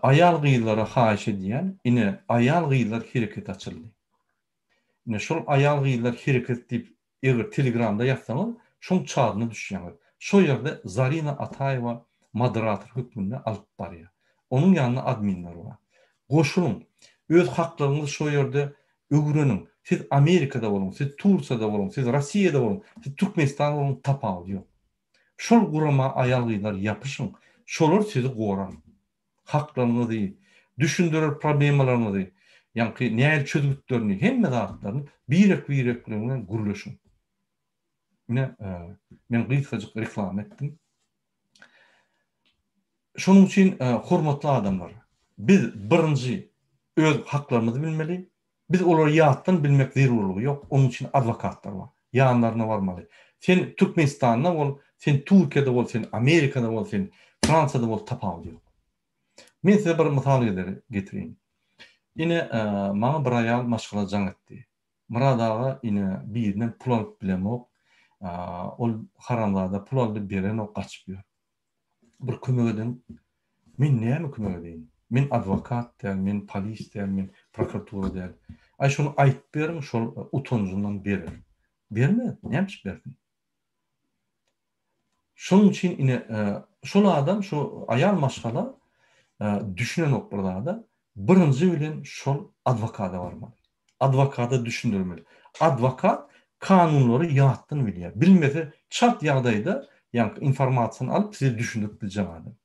aýal gyzlara haýyş edýän, ine aýal gyzlar hereketi açyldy. Ine şol aýal gyzlar hereketi diýip Eger telegramda ýazsaňyz şoň çadyna düşýäňiz. Şo ýerde Zarina Ataýewa moderator hökmünde alyp barýar. Onuň ýanynda adminler bar. Goşulyň. Öz haklaryňyzy şo ýerde öwreniň. Siz Amerikada boluň, siz Tursiýada boluň, siz Rossiýada boluň, siz Türkmenistanda boluň tapawudy ýok. Şol gurama aýal-gyzlar ýapyşyň. Şolar sizi gorar. Haklaryňyzy, düşündirer problemalaryňyzy, ýaňky nähili çözgütlerini, hemme zatlaryny birek-birek bilen gürleşiň. Ine, men gysgajyk reklama etdim. Şonuň üçin hormatly adamlar, biz birinji öz haklarymyzy bilmeli, Biz olary ýatdan bilmek zerurlygy ýok, onuň üçin adwokatlar bar. Ýanlaryna barmaly. Sen Türkmenistanda bol, sen Türkiýede bol, sen Amerikada bol, sen Fransiýada bol tapawudy ýok. Men size bir mysal getireýin. Ine, maňa bir aýal maşgala jaň etdi. Myrat aga, ine, birinden pul alyp bilemok. Ol haramzada pul aldy, berenok, gaçyp ýör. Bir kömek ediň. Men näme kömek edeýin? Men adwokat däl, men polis däl, men prokuratura däl. Aý şony aýyp beriň, şol utanjyndan berer. Bermez, näme üçin bersin? Şonuň üçin ine şol adam, şo aýal maşgala düşünenok bir zada. Birinji bilen şol adwokata barmaly. Adwokata düşündirmeli. Adwokat kanunlary ýatdan bilýär. Bilmese çalt ýagdaýda ýaňky informasiýany alyp size düşündirip biljek adam.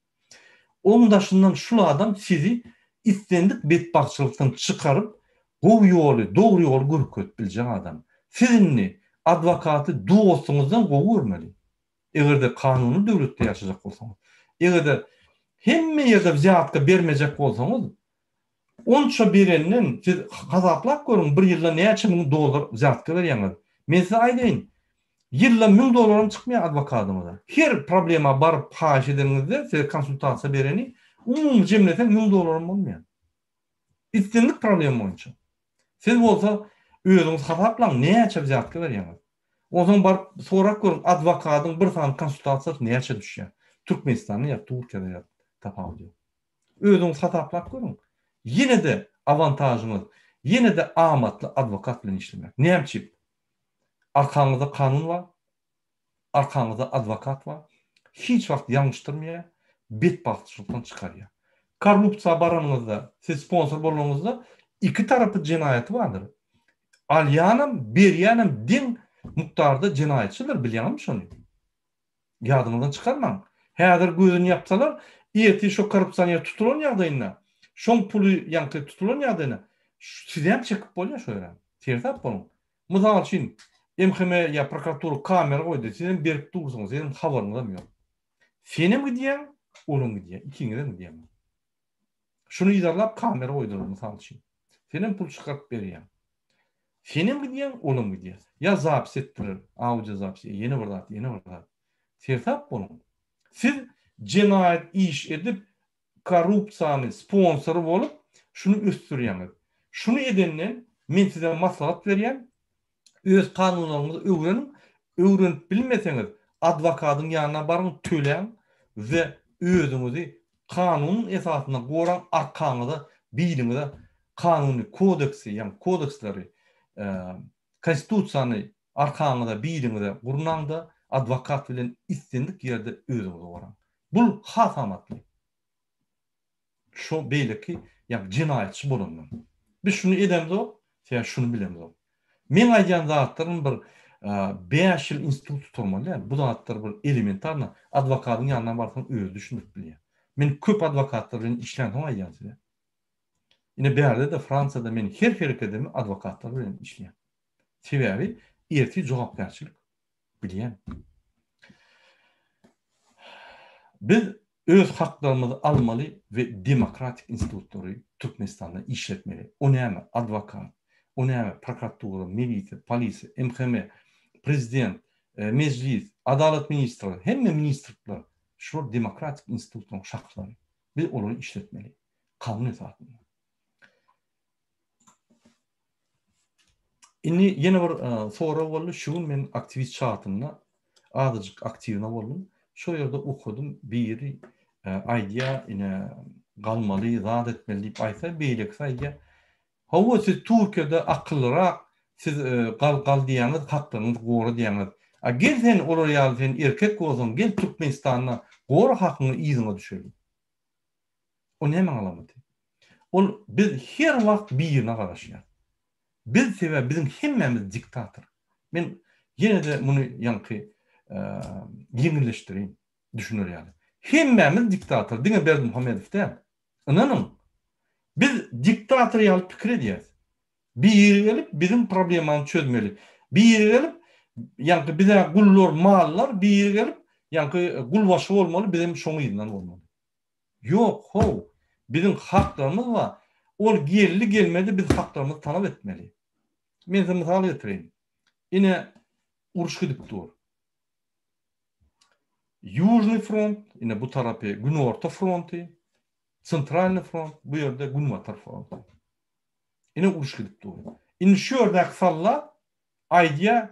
Oň daşyndan şul adam sizi islendik betbagtçylykdan çykaryp gowy ýoly, dogry ýoly görkezip biljek adam. Siz indi adwokaty dostuňyzdan gowy görmeli. Eger-de kanuny döwletde ýaşajak bolsaňyz. Eger-de hemme ýerde wzýatka bermejek bolsaňyz, Onça berenden siz hasaplap görüň bir ýylda näçe müň dollar wzýatka berýäňiz. Men size aýdaýyn, ýylda müň dollaram çykmaýar adwokadyňyza. Her problema baryp haýyş edeniňizde size konsultasiýa bereni umumy jemleseň müň dollaram bolmaýar. Islendik problema boýunça. Siz bolsa özüňiz hasaplaň näçe wzýatka berýäňiz. Onsoň baryp sorap görüň adwokadyň bir sany konsultasiýasy näçä düşýär. Türkmenistanda ýa Türkiýede ýa tapawudy ýok. Özüňiz hasaplap görüň. Ýene-de awantažyňyz, ýene-de amatly adwokat bilen işlemek. Näme üçin? Arkaňyzda kanun bar, arkaňyzda adwokat bar. Hiç wagt ýalňyşdyrmaýar, betbagtçylykdan çykarýar. Korrupsiýa baranyňyzda, siz sponsor bolanyňyzda iki tarapy jenaýaty bardyr. Alýanam, berýänem deň mukdarda jenaýatçydyr, bilýäňizmi şony? Ýadyňyzdan çykarmaň. Häzir gözüni ýapsalar, ertir şo korrupsioner tutulan ýagdaýynda, şoň puly ýaňky tutulan ýagdaýynda sizem çekip bolýar şo ýere. Seresap boluň. Mysal üçin, MHM ýa prokuratura kamera goýdy, sizem berip dursuňyz, siziň habaryňyzam ýok. Senem gidýäň, olam gidýär, ikiňizem gidýäňiz. Şuny yzarlap kamera goýdular mysal üçin. Senem pul çykaryp berýäň. Senem gidýäň, olam gidýär. Ýa zapis etdiler, audio zapis, ýene bir zat, ýene bir zat. Seresap boluň. Siz jenaýat iş edip, korrupsiýany sponsory bolup, şuny ösdürýäňiz. Şuny edenden men size maslahat berýän, Öz kanunlaryňyzy öwreniň, öwrenip bilmeseňiz adwokadyň ýanyna baryň töläň we özüňizi kanunyň esasynda goraň arkaňyza biliňize kanuny kodeksi ýagny kodeksleri konstitusiýany arkaňyza biliňize gurnaňda adwokat bilen islendik ýerde özüňizi goraň. Bul has amatly. Şo beýleki ýa jenaýatçy bolandan. Biz şuny edemzok, sebäbi şuny bilemzok. Meň aýdýan zatlarym bir bäş ýyl institut gutarmaly däl. Bu zatlar bir elementarno adwokadyň ýanyna barsaň özi düşündirip bilýär. Men köp adwokatlar bilen işlänsoň aýdýan size. Ine bärde-de Fransiýada men her herekedimi adwokatlar bilen işleýän. Sebäbi ertir jogapkärçilik. Bilýän. Biz öz haklarymyzy almaly we demokratik institutlary Türkmenistanda işletmeli. O näme? Adwokat. O näme? Prokuratura, milisiýa, polisiýa, MHM, prezident, mejlis, adalat ministrligi, hemme ministrlikler şular demokratik institutlaryň şahlary. Biz olary işletmeli. Kanun esasynda. Indi ýene bir sorag boldy. Şu gün men aktiwist çatynda azajyk aktiwna boldum. Şo ýerde okadym. Biri aýdýar, ine galmaly, zat etmeli diýip aýtsa, beýlekisi aýdýar. Hawa, siz Türkiýede akyllyrak, siz gal gal diýýäňiz, haklaryňyzy gora diýýäňiz. A gel sen olar ýaly sen erkek bolsaň, gel Türkmenistanda gora hakyňy yzyňa düşeli. O nämäň alamaty? Ol biz her wagt birine garaşýas. Biz sebäbi biziň hemmämiz diktator. Men ýene-de muny ýaňky ýeňilleşdireýin, düşüner ýaly. Hemmämiz diktator, diňe Berdimuhamedow däl. Ynanyň, biz diktator ýaly pikir edýäs. Biri gelip biziň problemany çözmeli. Biri gelip ýaňky biz-ä gullar, mallar, biri gelip ýaňky gulbaşy bolmaly, bizem şoň yzyndan bolmaly. Ýok how, biziň haklarymyz bar, ol geldi gelmedi biz haklarymyzy talap etmeli. Men size mysal getireýin. Ine uruş gidip dur. Ýužnyý front, ine bu tarapy günorta fronty, Tsentralnyý front, bu ýerde günbatar fronty. Ine uruş gidip dur. Indi şu ýerdäki soldat aýdýar,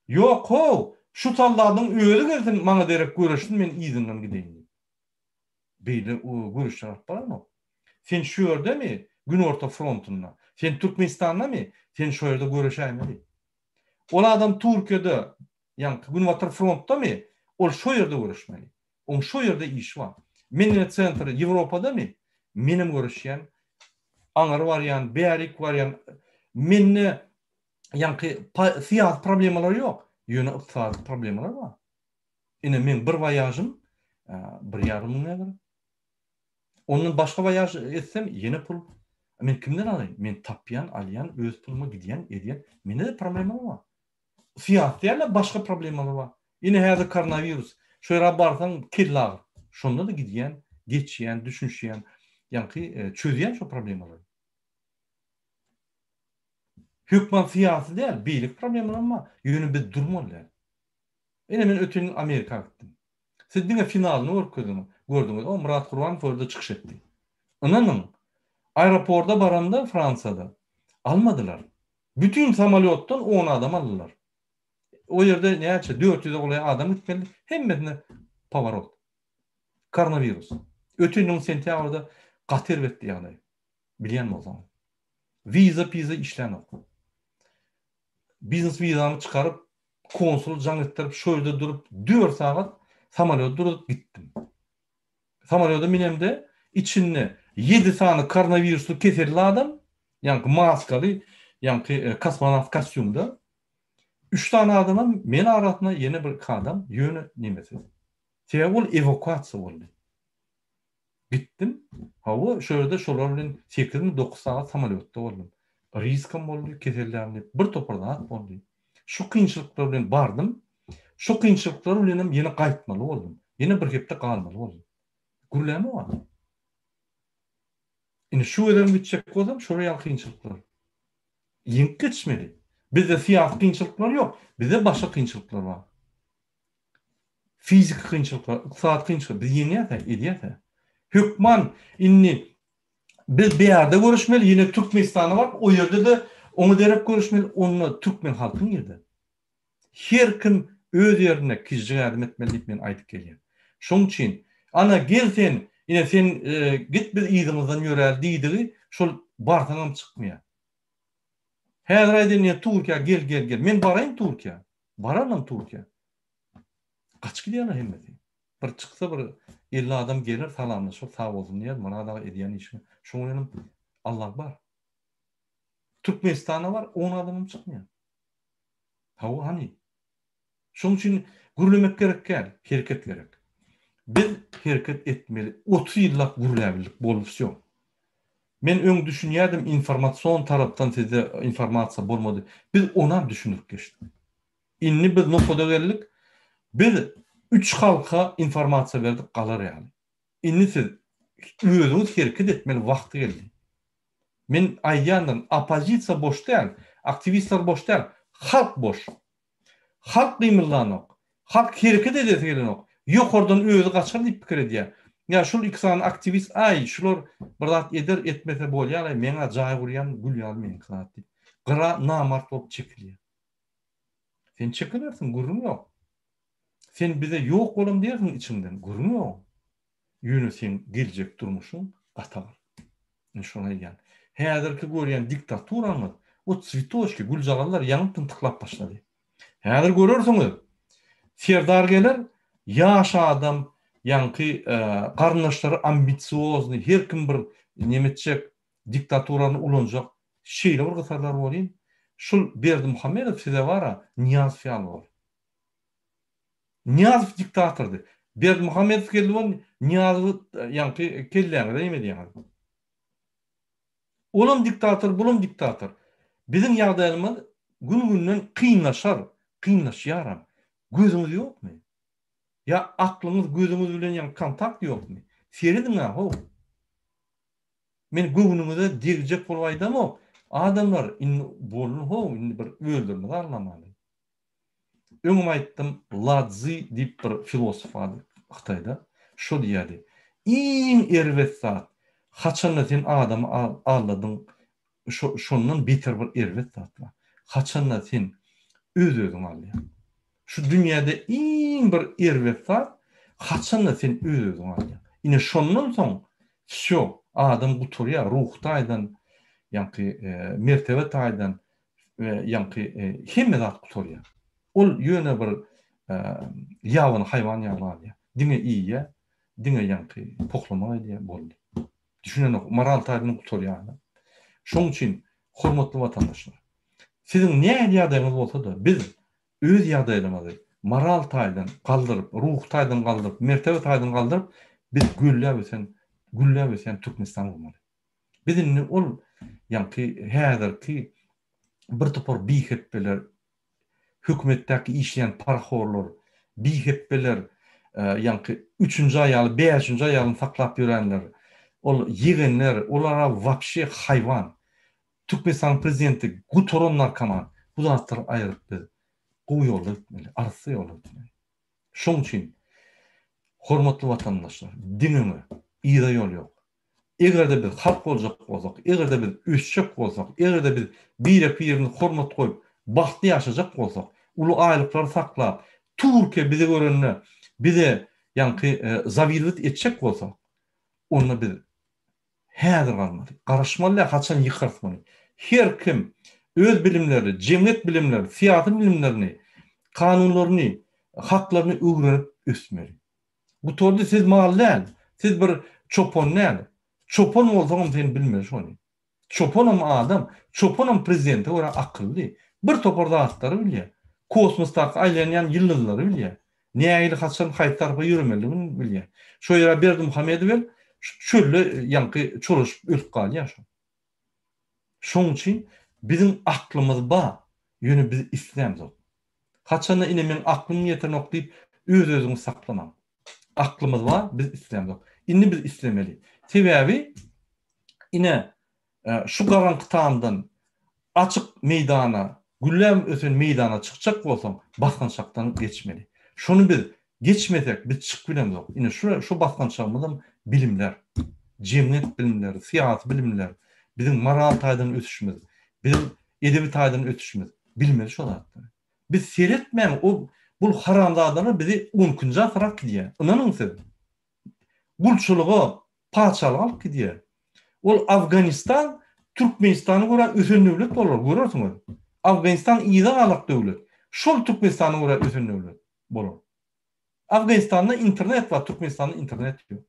Ýok how, şu soldadyň özi gelsin maňa derek göreşsin men yzyndan gideýin diýip. Beýle göreşler alyp baranok. Sen şu ýerdemi, Günorta frontunda? Sen Türkmenistandamy? Sen şo ýerde göreşäýmeli. Ol adam Türkiýede, ýaňky Günbatar frontdamy? Ol şo ýerde göreşmeli. Oň şo ýerde işi bar. Men ine sentr Ýewropadamy? Menem göreşýän. Aňyry barýan, bärik barýan. Mende ýaňky syýasy problemalar ýok. Ýöne ykdysady problemalar bar. Ine meň bir waýažym bir ýarym müň ewro. Ondan başga waýaž etsem ýene pul. Men kimden alaýyn? Men tapýan, alýan, öz puluma gidýän, edýän. Mende-de problemalar bar. Syýasy däl-de başga problemalar bar. Ine häzir koronawirus. Şo ýere barsaň kelle agyr. Şonda-da gidýän, geçýän, düşünişýän, ýaňky çözýän şo problemalary. Hökman syýasy däl, beýleki problemalar bar. Ýöne biz durmaly däl. Ine men öten ýyl Amerika gitdim. Siz diňe finalyny görkezdiňiz, gördüňiz. O Myrat Gurbanow o ýerde çykyş etdi. Ynanyň, aeroporda baramda Fransiýada almadylar. Bütin samolýotdan on adam aldylar. O ýerde näçe, 400-e golaý adam gitmeli, hemmesine pawarot. Koronawirus. Öten ýylyň sentýabrda gaty erbetdi ýagdaý. Bilýän bolsaňyz. Wiza-piza işlänok. Biznes wizamy çykaryp, konsul jaň etdirip, şo ýerde durup, dört sagat samolýot durup gitdim. Samolýoda minemde içinde ýedi sany koronawirusly keselli adam, ýaňky maskaly, ýaňky kosmonawt kostýumda, üç sany adamam men arasynda ýene bir iki adam, ýöne nemesiz. Sebäbi ol ewakuasiýa boldy. Gitdim. Hawa, şo ýerde şolar bilen sekizmi, dokuz sagat samolýotda boldum. Riskam boldy, kesellän diýip, bir topar zat boldy. Şu kynçylyklar bilen bardym. Şu kynçylyklar bilenem ýene gaýtmaly boldum. Ýene bir hepde galmaly boldum. Gürläme bar. Indi şu gezegem gitjek bolsam, şolar ýaly kynçylyklar. Ýeňip geçmeli. Bizde syýasy kynçylyklar ýok. Bizde başga kynçylyklar bar. Fiziki kynçylyklar, ykdysady kynçylyklar biz ýeňýäs-ä, edýäs-ä. Hökman indi biz bärde görüşmeli, ýene Türkmenistana baryp, o ýerde-de oňa derek görüşmeli, onda türkmen halky nirde? Her kim öz ýerinde kiçijik ädim etmeli diýip men aýdyp gelýän. Şoň üçin, ana gel sen, ine sen git biz yzyňyzdan ýöräli diýdigi şol barsaňam çykmaýar. Häzir aýdýan ine Türkiýä gel gel gel. Men baraýyn Türkiýä. Bararynam Türkiýä. Gaçyp gidýärler hemmesi. Bir çyksa bir 50 adam geler salamlaşar sag bolsun diýer Myrat aga edýän işiňe. Şoň bilenem Allah bar. Türkmenistana bar 10 adamam çykmaýar. Hawa hany. Şoň üçin gürlemek gerek däl, hereket gerek. Biz hereket etmeli. 30 ýyllap gürläbildik boldy wsýo. Men öň düşünýärdim informasion tarapdan sizde informasiýa bolmady. Biz onam düşündirip geçdik. Indi biz nokada geldik. Biz üç halka informasiýa berdik galar ýaly. Indi siz özüňiz hereket etmeli wagty geldi. Men aýdýandyryn oppozisiýa boş däl, aktiwistler boş däl, halk boş. Halk gymyldanok. Halk hereket edesi gelenok. Ýokardan özi gaçar diýip pikir edýär. Ýa şul iki sany aktiwist aý şular bir zat eder etmese bolýar-aý meň-ä jaý gurýan gül ýaly meňki zat diýip. Gyra namart bolup çekilýär. Sen çekilersiň gürrüň ýok. Sen bize ýok bolam diýersiň içiňden gürrüň ýok. Ýöne seň geljek durmuşyň gaty agyr. Men şony aýdýan. Häzirki görýän diktaturaňyz o tswitoçki, güljagazlar ýaňy pyntyklap başlady. Häzir görersiňiz, Serdar geler, ýaş adam, ýaňky garyndaşlary ambisioznyý, her kim bir neme etjek, diktaturany ulanjak, şeýle bir gysarlar welin, şul Berdimuhamedow size bar-a, Nyýazow ýaly bolar. Nyýazow diktatordy. Berdimuhamedow geldi boldy, Nyýazowy ýaňky kelläňize neme edýäňiz? Olam diktator, bulam diktator. Biziň ýagdaýymyz gün-günden kynlaşar, kynlaşýaram. Gözüňiz ýokmy? Ýa aklyňyz gözüňiz bilen ýaňky kontakt ýokmy? Serediň-ä how. Men göwnüňize degjek bolup aýdamok. Adamlar indi boldy how, indi bir özlerimizi aldamaly. Öňem aýtdym, La Tzi diýip bir filosof bardy Hytaýda. Şo diýýärdi, Iň erbet zat, haçanda sen adamy aldadyň, şondan beter bir erbet zat bar. Haçanda sen öz-özüňi aldaýaň. Şu dünýäde iň bir erbet zat, haçanda sen öz-özüňi aldaýaň. Ine şondan soň wsýo, adam gutarýar, ruhy taýdan, ýaňky mertebe taýdan, we ýaňky hemme zat gutarýar. Ol ýöne bir ýabany haýwan ýaly galýar. Diňe iýýär, diňe ýaňky pohlamak edýär, boldy. Düşünenok, moral taýdan gutarýar adam. Şonuň üçin, hormatly watandaşlar, siziň nähili ýagdaýyňyz bolsa-da, biz öz ýagdaýlarymyzy moral taýdan galdyryp, ruhy taýdan galdyryp, mertebe taýdan galdyryp, biz gülläp ösen, gülläp ösýän Türkmenistan gurmaly. Biz indi ol ýaňky häzirki bir topar bihepbeler, hökümetdäki işleýän parahorlar, bihepbeler, ýaňky üçünji aýaly, bäşinji aýalyny saklap ýörenler, ol ýegenler, olar-a wapşe haýwan. Türkmenistanyň prezidenti gutaran narkoman. Bu zatlary aýryp biz gowy ýolda gitmeli, arassa ýolda gitmeli. Şoň üçin hormatly watandaşlar, diňe öňe, yza ýol ýok. Eger-de biz halk boljak bolsak, eger-de biz ösjek bolsak, eger-de biz birek-birimize hormat goýup, bagtly ýaşajak bolsak, uly aýlyklary saklap, Türkiýe bizi görende bize ýaňky zawidowat etjek bolsa, onda biz. Häzir galmaly. Garaşmaly däl haçan ýykarys muny. Her kim öz bilimlerini, jemgyýet bilimlerini, syýasy bilimlerini, kanunlaryny, haklaryny öwrenip ösmeli. Gutardy siz mal däl, siz bir çopan däl. Çopan bolsaňam sen bilmeli şony. Çopanam adam, çopanam prezidente görä akylly. Bir topar zatlary bilýär. Kosmosdaky aýlanýan ýyldyzlary bilýär. Nähili haçan haýsy tarapa ýöremelidigini bilýär. Şo ýere Berdimuhamedow el şu çölde ýaňky çolaşyp ölüp galýar şo. Şoň üçin biziň aklymyz bar, ýöne biz islämzok. Haçanda ine meň aklym ýetenok diýip öz-özüňizi saklamaň. Aklymyz bar, biz islämzok. Indi biz islemeli. Sebäbi ine şu garaňky tamdan açyk meýdana, gülläp ösen meýdana çykjak bolsaň, basgançakdan geçmeli. Şony biz geçmesek, biz çykyp bilemzok. Ine şu şu basgançagymyzam bilimler. Jemgyýet bilimleri, syýasy bilimler, biziň moral taýdan ösüşimiz, biziň edebi taýdan ösüşimiz. Bilmeli şo zatlary. Biz seretmäň o bul haramzadalar bizi on ikinji asyra alyp gidýär. Ynanyň siz. Gulçulyga, patyşalyga alyp gidýär. Ol Afganistan Türkmenistana görä ösen döwlet bolar, görersiňiz. Afganistan yza galak döwlet. Şol Türkmenistana görä ösen döwlet bolar. Afganistanda internet bar, Türkmenistanda internet ýok.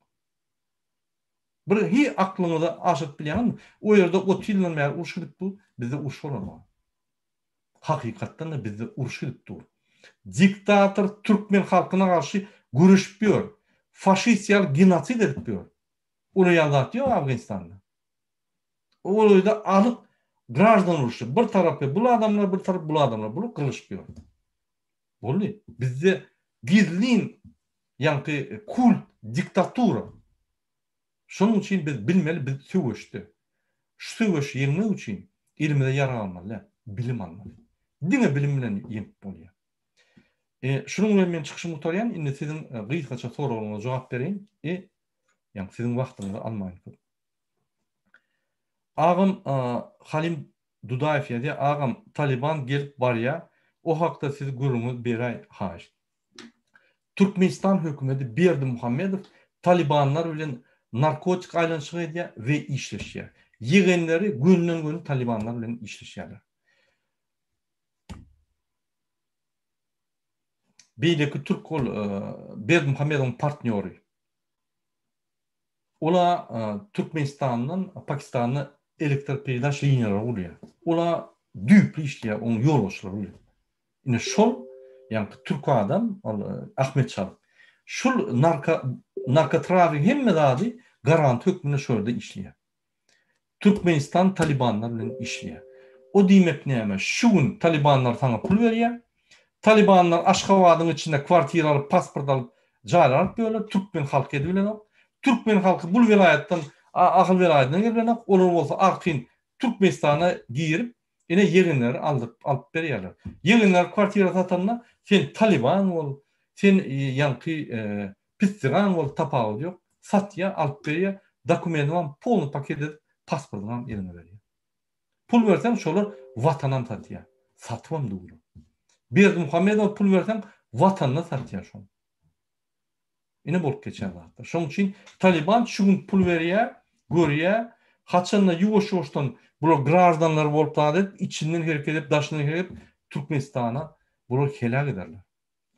Bir hi aklyňyza aşyryp bilýäňizmi? O ýerde 30 ýyldan bäri uruş gidip dur, bizde uruş bolanok. Hakykatdan-da bizde uruş gidip dur. Diktator türkmen halkyna garşy göreşip ýör. Faşist ýaly genosid edip ýör. Olar ýaly zat ýok Afganistanda. Ol ýerde alyk graždan urşy. Bir tarapy bul adamlar, bir tarapy bul adamlar. Bular gyrlyşyp ýör. Boldy. Bizde gizlin ýaňky kult diktatura. Şonuň üçin biz bilmeli biz söweşde. Şu söweşi ýeňmek üçin elimize ýarag almaly däl, bilim almaly. Diňe bilim bilen ýeňip bolýar. E, şunuň bilen men çykyşymy gutarýan. Indi siziň e, gysgaça soraglaryňyza jogap bereýin. E, ýagny siziň wagtyňyzy almaýyn köp. Agam e, Halim Dudaýew ýazýar, Agam, Taliban gelip barýa, o hakda siz gürrüňiz beräý haýyşt. Türkmenistan hökümeti Berdimuhamedow Talibanlar bilen narkotik aýlanyşyk edýär we işleşýär. Ýegenleri gönden-göni Talibanlar bilen işleşýärler. Beýleki türk ol Berdimuhamedowyň partnýory. Ola Türkmenistandan Pakistana elektroperedaç liniýalary gurýar. Ola düýpli işleýär oň ýolbaşçylary bilen. Ine şol ýaňky türk adam ol Ahmet Çalyk. Şul narko narkotrafik hemme zady garant hökmünde şo ýerde işleýär. Türkmenistan talibanlar bilen işleýär. O diýmek näme? Şu gün talibanlar saňa pul berýär. Talibanlar Aşgabadyň içinde kwartira alyp, pasport alyp, jaýlar alyp ýörler. Türkmen halky edibilenok. Türkmen halky bul welaýatdan Ahal welaýatyna gelibilenok. Olar bolsa arkaýyn Türkmenistana girip, ine ýegenleri aldyryp alyp berýärler. Ýegenler kwartira satanda sen taliban bol, sen ýaňky Pisdigan bolup tapawudy ýok. Satýa, alyp berýä, dokumendiňam polny paket edip pasportyňam eliňe berýä. Pul berseň şolar watanam satýa. Satybam durlar. Berdimuhamedowa pul berseň watanyny satýa şol. Ine bolup geçýän zatlar. Şoň üçin Taliban şu gün pul berýä, görýä, haçanda ýuwaş-ýuwaşdan bular graždanlar bolup zat edip, içinden hereket edip, daşyndan hereket edip Türkmenistana bular heläk ederler.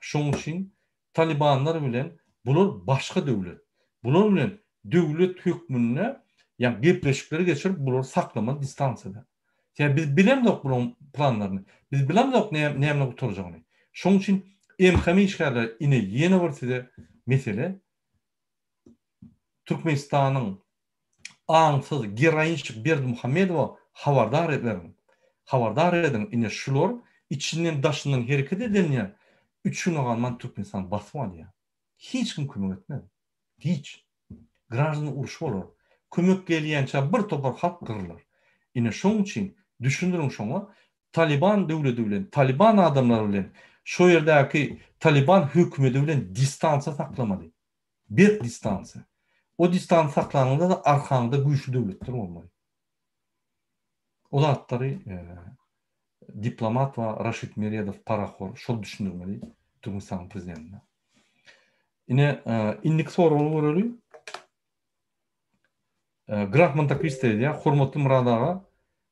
Şoň üçin talibanlar bilen bular başga döwlet. Bular bilen döwlet hökmünde ýa gepleşikleri geçirip bulary saklamaly distansiýada. Sebäbi biz bilemzok bularyň planlaryny. Biz bilemzok näme bilen gutarjagyny. Şoň üçin MHM işgärleri ine ýene bir size mesele Türkmenistanyň aňsyz geroinçik Berdimuhamedowa habardar ederiň. Habardar ediň ine şular içinden daşyndan hereket edenler üç güne galman Türkmenistany basyp alýar. Hiç kim kömek etmez. Hiç. Graždan urşy bolar. Kömek gelýänçä bir topar halk gyrylar. Ine şoň üçin düşündiriň şoňa Taliban döwledi bilen, Taliban adamlary bilen, şo ýerdäki Taliban hökümedi bilen distansiýa saklamaly. Berk distansiýa. O distansiýa saklanyňda-da arkaňda güýçli döwletler bolmaly. O zatlary diplomat we Raşid Meredow parahor şol düşündirmeli Türkmenistanyň prezidentine. Ine, indiki soragy göreli. Graf Monte-Kristo ýazýar, Hormatly Myrat aga,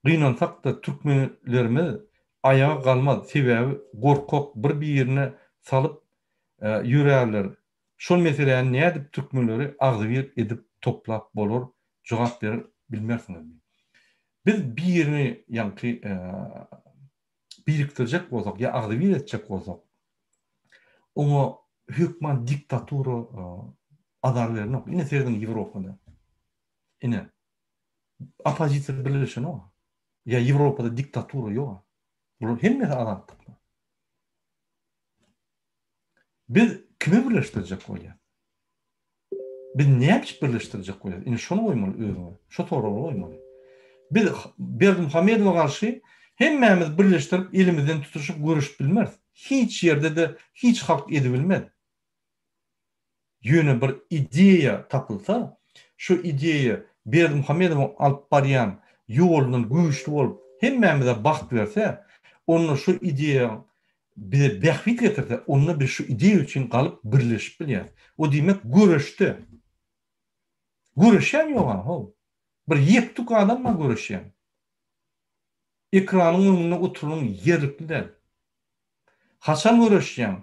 gynansak-da türkmenlerimiz aýaga galmaz, sebäbi gorkak, bir birine salyp ýörärler. Şol meseläni nädip türkmenleri agzybir edip toplap bolar, jogap berip bilmersiňizmi? Biz birini ýaňky birikdirjek bolsak ýa agzybir etjek bolsak, oňa hökman diktatura azar berenok. Ine serediň Ýewropada. Ine. Oppozisiýa birleşenok. Ýa Ýewropada diktatura ýok. Bular hemmesi azatlykda. Biz kimi birleşdirjek bolýas? Biz näme üçin birleşdirjek bolýas? Indi şony goýmaly özüňe. Şo soragy goýmaly. Biz Berdimuhamedowa garşy hemmämiz birleşdirip elimizden tutuşyp göreşip bilmeris. Hiç ýerde-de hiç halk edibilmez. Ýöne bir ideýa tapylsa, şo ideýa Berdimuhamedowyň alyp barýan ýolundan güýçli bolup hemmämize bagt berse, onda şo ideýa bize bähbit getirse, onda biz şu ideýa üçin galyp birleşip bilýäris. O diýmek göreşde. Göreşýän ýog-a, how. Bir ýek-tük adam bar göreşýän. Ekranyň öňünde oturanyň ýerlikli däl. Haçan göreşýäň?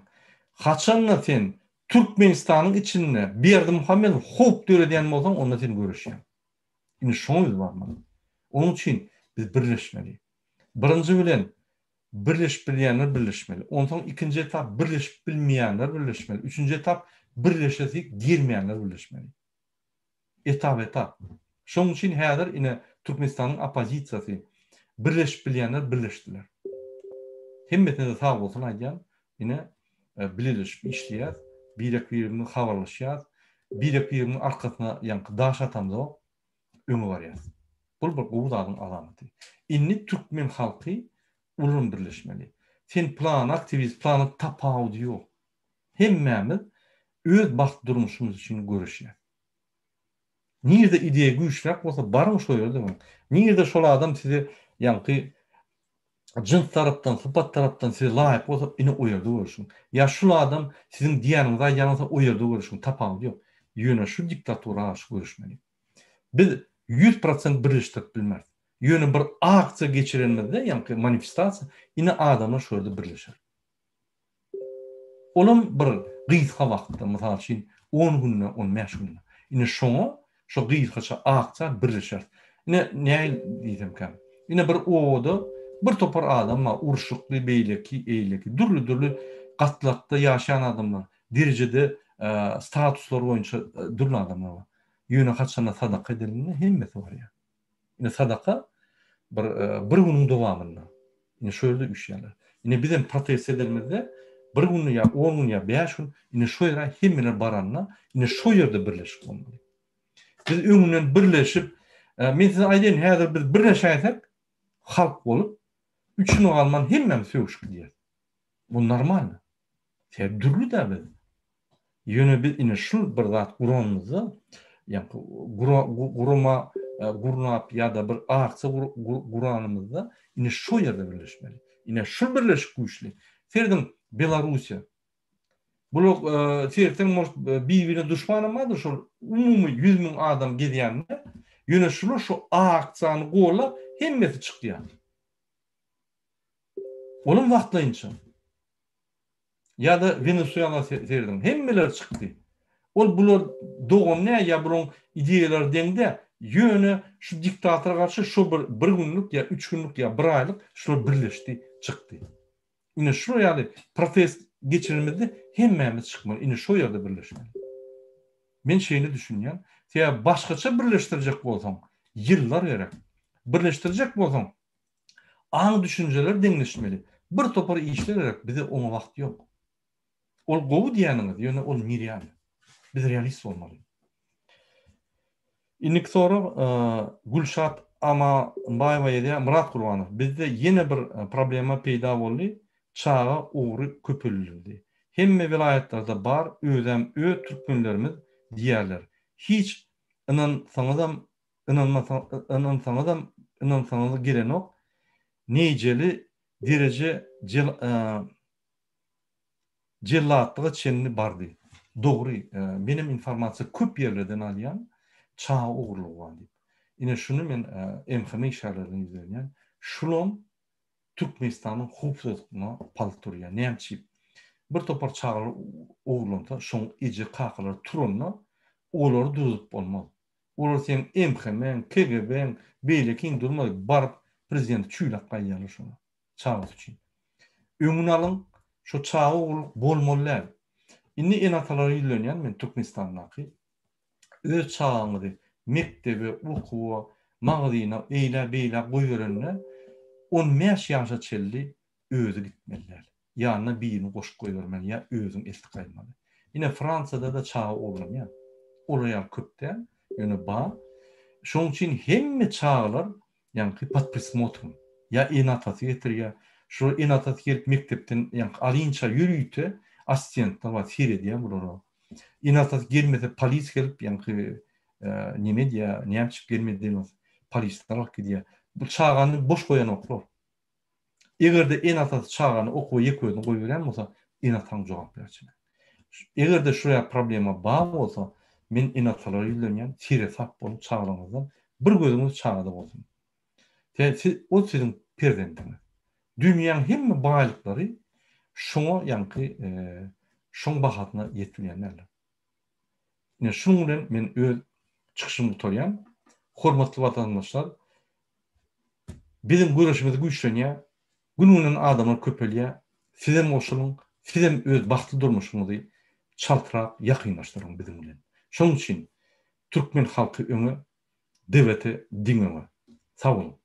Haçanda sen Türkmenistanyň içinde Berdimuhamedow howp döredýän bolsaň, onda sen göreşýäň. Indi şoňa biz barmaly. Onuň üçin biz birleşmeli. Birinji bilen Birleşip bilýänler birleşmeli. Onsoň ikinji etap birleşip bilmeýänler birleşmeli. Üçünji etap birleşesi gelmeýänler birleşmeli. Etap-etap. Şonuň üçin häzir ine Türkmenistanyň oppozisiýasy birleşip bilýänler birleşdiler. Hemmesine-de sag bolsun aýdýan. Ine bileleşip işleýäs. Birek-birimiz habarlaşýas. Birek-birimiziň arkasyna ýaňky daş atamzok. Öňe barýas. Bul bir gowy zadyň alamaty. Indi türkmen halky ulam birleşmeli. Sen plany aktiwist plany tapawudy ýok. Hemmämiz öz bagt durmuşymyz üçin göreşýäs. Nirde ideýa güýçräk bolsa baryň şo ýerde boluň. Nirde şol adam size ýaňky jyns tarapdan sypat tarapdan size laýyk bolsa ine o ýerde görüşiň. Ýa şul adam siziň diýýäniňizi aýdýan bolsa o ýerde görüşiň tapawudy ýok. Ýöne şu diktatura garşy göreşmeli. Biz 100% birleşdirip bilmeris. Ýöne bir aksiýa geçirenimizde, ýaňky manifestasiýa, ine adamlar şu ýerde birleşer. Olam bir gysga wagtda, mysal üçin, on günde, on bäş günde. Ine şoňa, şo gysgaça aksiýa birleşeris. Ine nähili diýsemkäm. Ine bir obada bir topar adam bar, urşukly, beýleki, eýleki, dürli-dürli gatlakda ýaşaýan adamlar, derejede, statuslar boýunça dürli adamlar bar. Ýöne haçanda sadaka edilende hemmesi barýar. Ine sadaka bir bir günüň dowamynda. Ine şu ýerde üýşýärler. Ine bizem protest edenimizde bir gün ýa on gün ýa bäş gün ine şu ýere hemmeler baranda ine şu ýerde birleşip bolmaly. Biz öňünden birleşip men size aýdaýyn häzir biz birleşäýsek halk bolup üçüne galman hemmämiz sögüşip gidýäs. Bu normalny. Sebäbi dürli-dä biz. Ýöne biz ine şul bir zat guranymyzda, ýaňky gurama gurnap ýa-da bir aksiýa guranymyzda ine şo ýerde birleşmeli. Ine şul birleşik güýçli. Serediň Belarussiýa. Bular seretseň может bir-birine duşmanam bardyr şol umumy 100 müň adam gezýände. Ýöne şular şu aksiýany gollap hemmesi çykýar. Olam wagtlaýynça. Ýa-da Wenesuela serediň. Hemmeler çykdy. Ol bular dogan däl ýa bularyň ideýalary deň däl. Ýöne şu diktatora garşy şo bir bir günlük ýa üç günlük ýa bir aýlyk şular birleşdi, çykdy. Ine şular ýaly protest geçirenimizde hemmämiz çykmaly. Ine şo ýerde birleşmeli. Men şeýle düşünýän. Sebäbi başgaça birleşdirjek bolsaň ýyllar gerek. Birleşdirjek bolsaň Aň-düşünjeler deňleşmeli. Bir topar işler gerek, bize oňa wagt ýok. Ol gowy diýýäniňiz, ýöne ol nereal. Biz realist bolmaly. Indiki sorag Gülşat Amanbaýewa ýazýar, Myrat Gurbanow, bizde ýene bir problema peýda boldy, çaga ogry köpelildi. Hemme welaýatlarda bar, özem öz türkmenlerimiz diýýärler. Hiç ynansaňyzam Ynansaňyzam, ynansaňyz gelenok. Nejeli dereje jellatlyga çenli bardy. Dogry, menem informasiýa köp ýerlerden alýan, çaga ogurlygy bar diýip. Ine şuny men MHM işgärlerine ýüzlenýän. Şulam Türkmenistanyň howpsuzlygyna palta urýar. Näme üçin? Bir topar çagalar ogurlansa, şoň eje-kakalary turanda, olary durzup bolmaz. Olar seň MHM-iň, KGB-iň, beýlekiň durmaz, baryp prezidenti çüýläp gaýdýarlar şoňa, çagasy üçin. Öňüni alyň, şo çaga ogurlyk bolmaly däl. Indi ene-atalara ýüzlenýän men Türkmenistandaky. Öz çagaňyzy mekdebe, okuwa, magazyna, eýlä-beýlä goýberende on bäş ýaşa çenli özi gitmeli däl. Ýanyna birini goşup goýbermeli ýa özüň eltip gaýtmaly. Ine Fransiýada-da çaga ogurlanýar. Olar ýaly köp däl, ýöne bar. Şonuň üçin hemme çagalar ýaňky pod prismotrom. Ýa ene-atasy getirýär. Şol ene-atasy gelip mekdepden ýaňky alynça ýörite assistentler bar, seredýär bulara. Ene-atasy gelmese polis gelip ýaňky neme edýär, näme üçin gelmedi diýen bolsa, polisler alyp gidýär. Bu çagany boş goýanoklar. Eger-de ene-atasy çagany okuwa ýeke özüni goýberýän bolsa, ene-ataň jogapkärçiligi. Eger-de şu ýaly problema bar bolsa, men ene-atalara ýüzlenýän, seresap boluň çagalaryňyzdan, bir gözüňiz çagada bolsun. Sebäbi siz, ol siziň perzendiňiz. Dünýäň hemme baýlyklary şoňa ýaňky şoň bahasyna ýetmeýän däldir. Ine şunuň bilen men öz çykyşymy gutarýan. Hormatly watandaşlar, biziň göreşimiz güýçlenýär. Gün-günden adamlar köpelýär. Sizem goşulyň, sizem öz bagtly durmuşyňyzy çaltrak ýakynlaşdyryň biziň bilen. Şonuň üçin türkmen halky öňe, DWT diňe öňe. Sag boluň.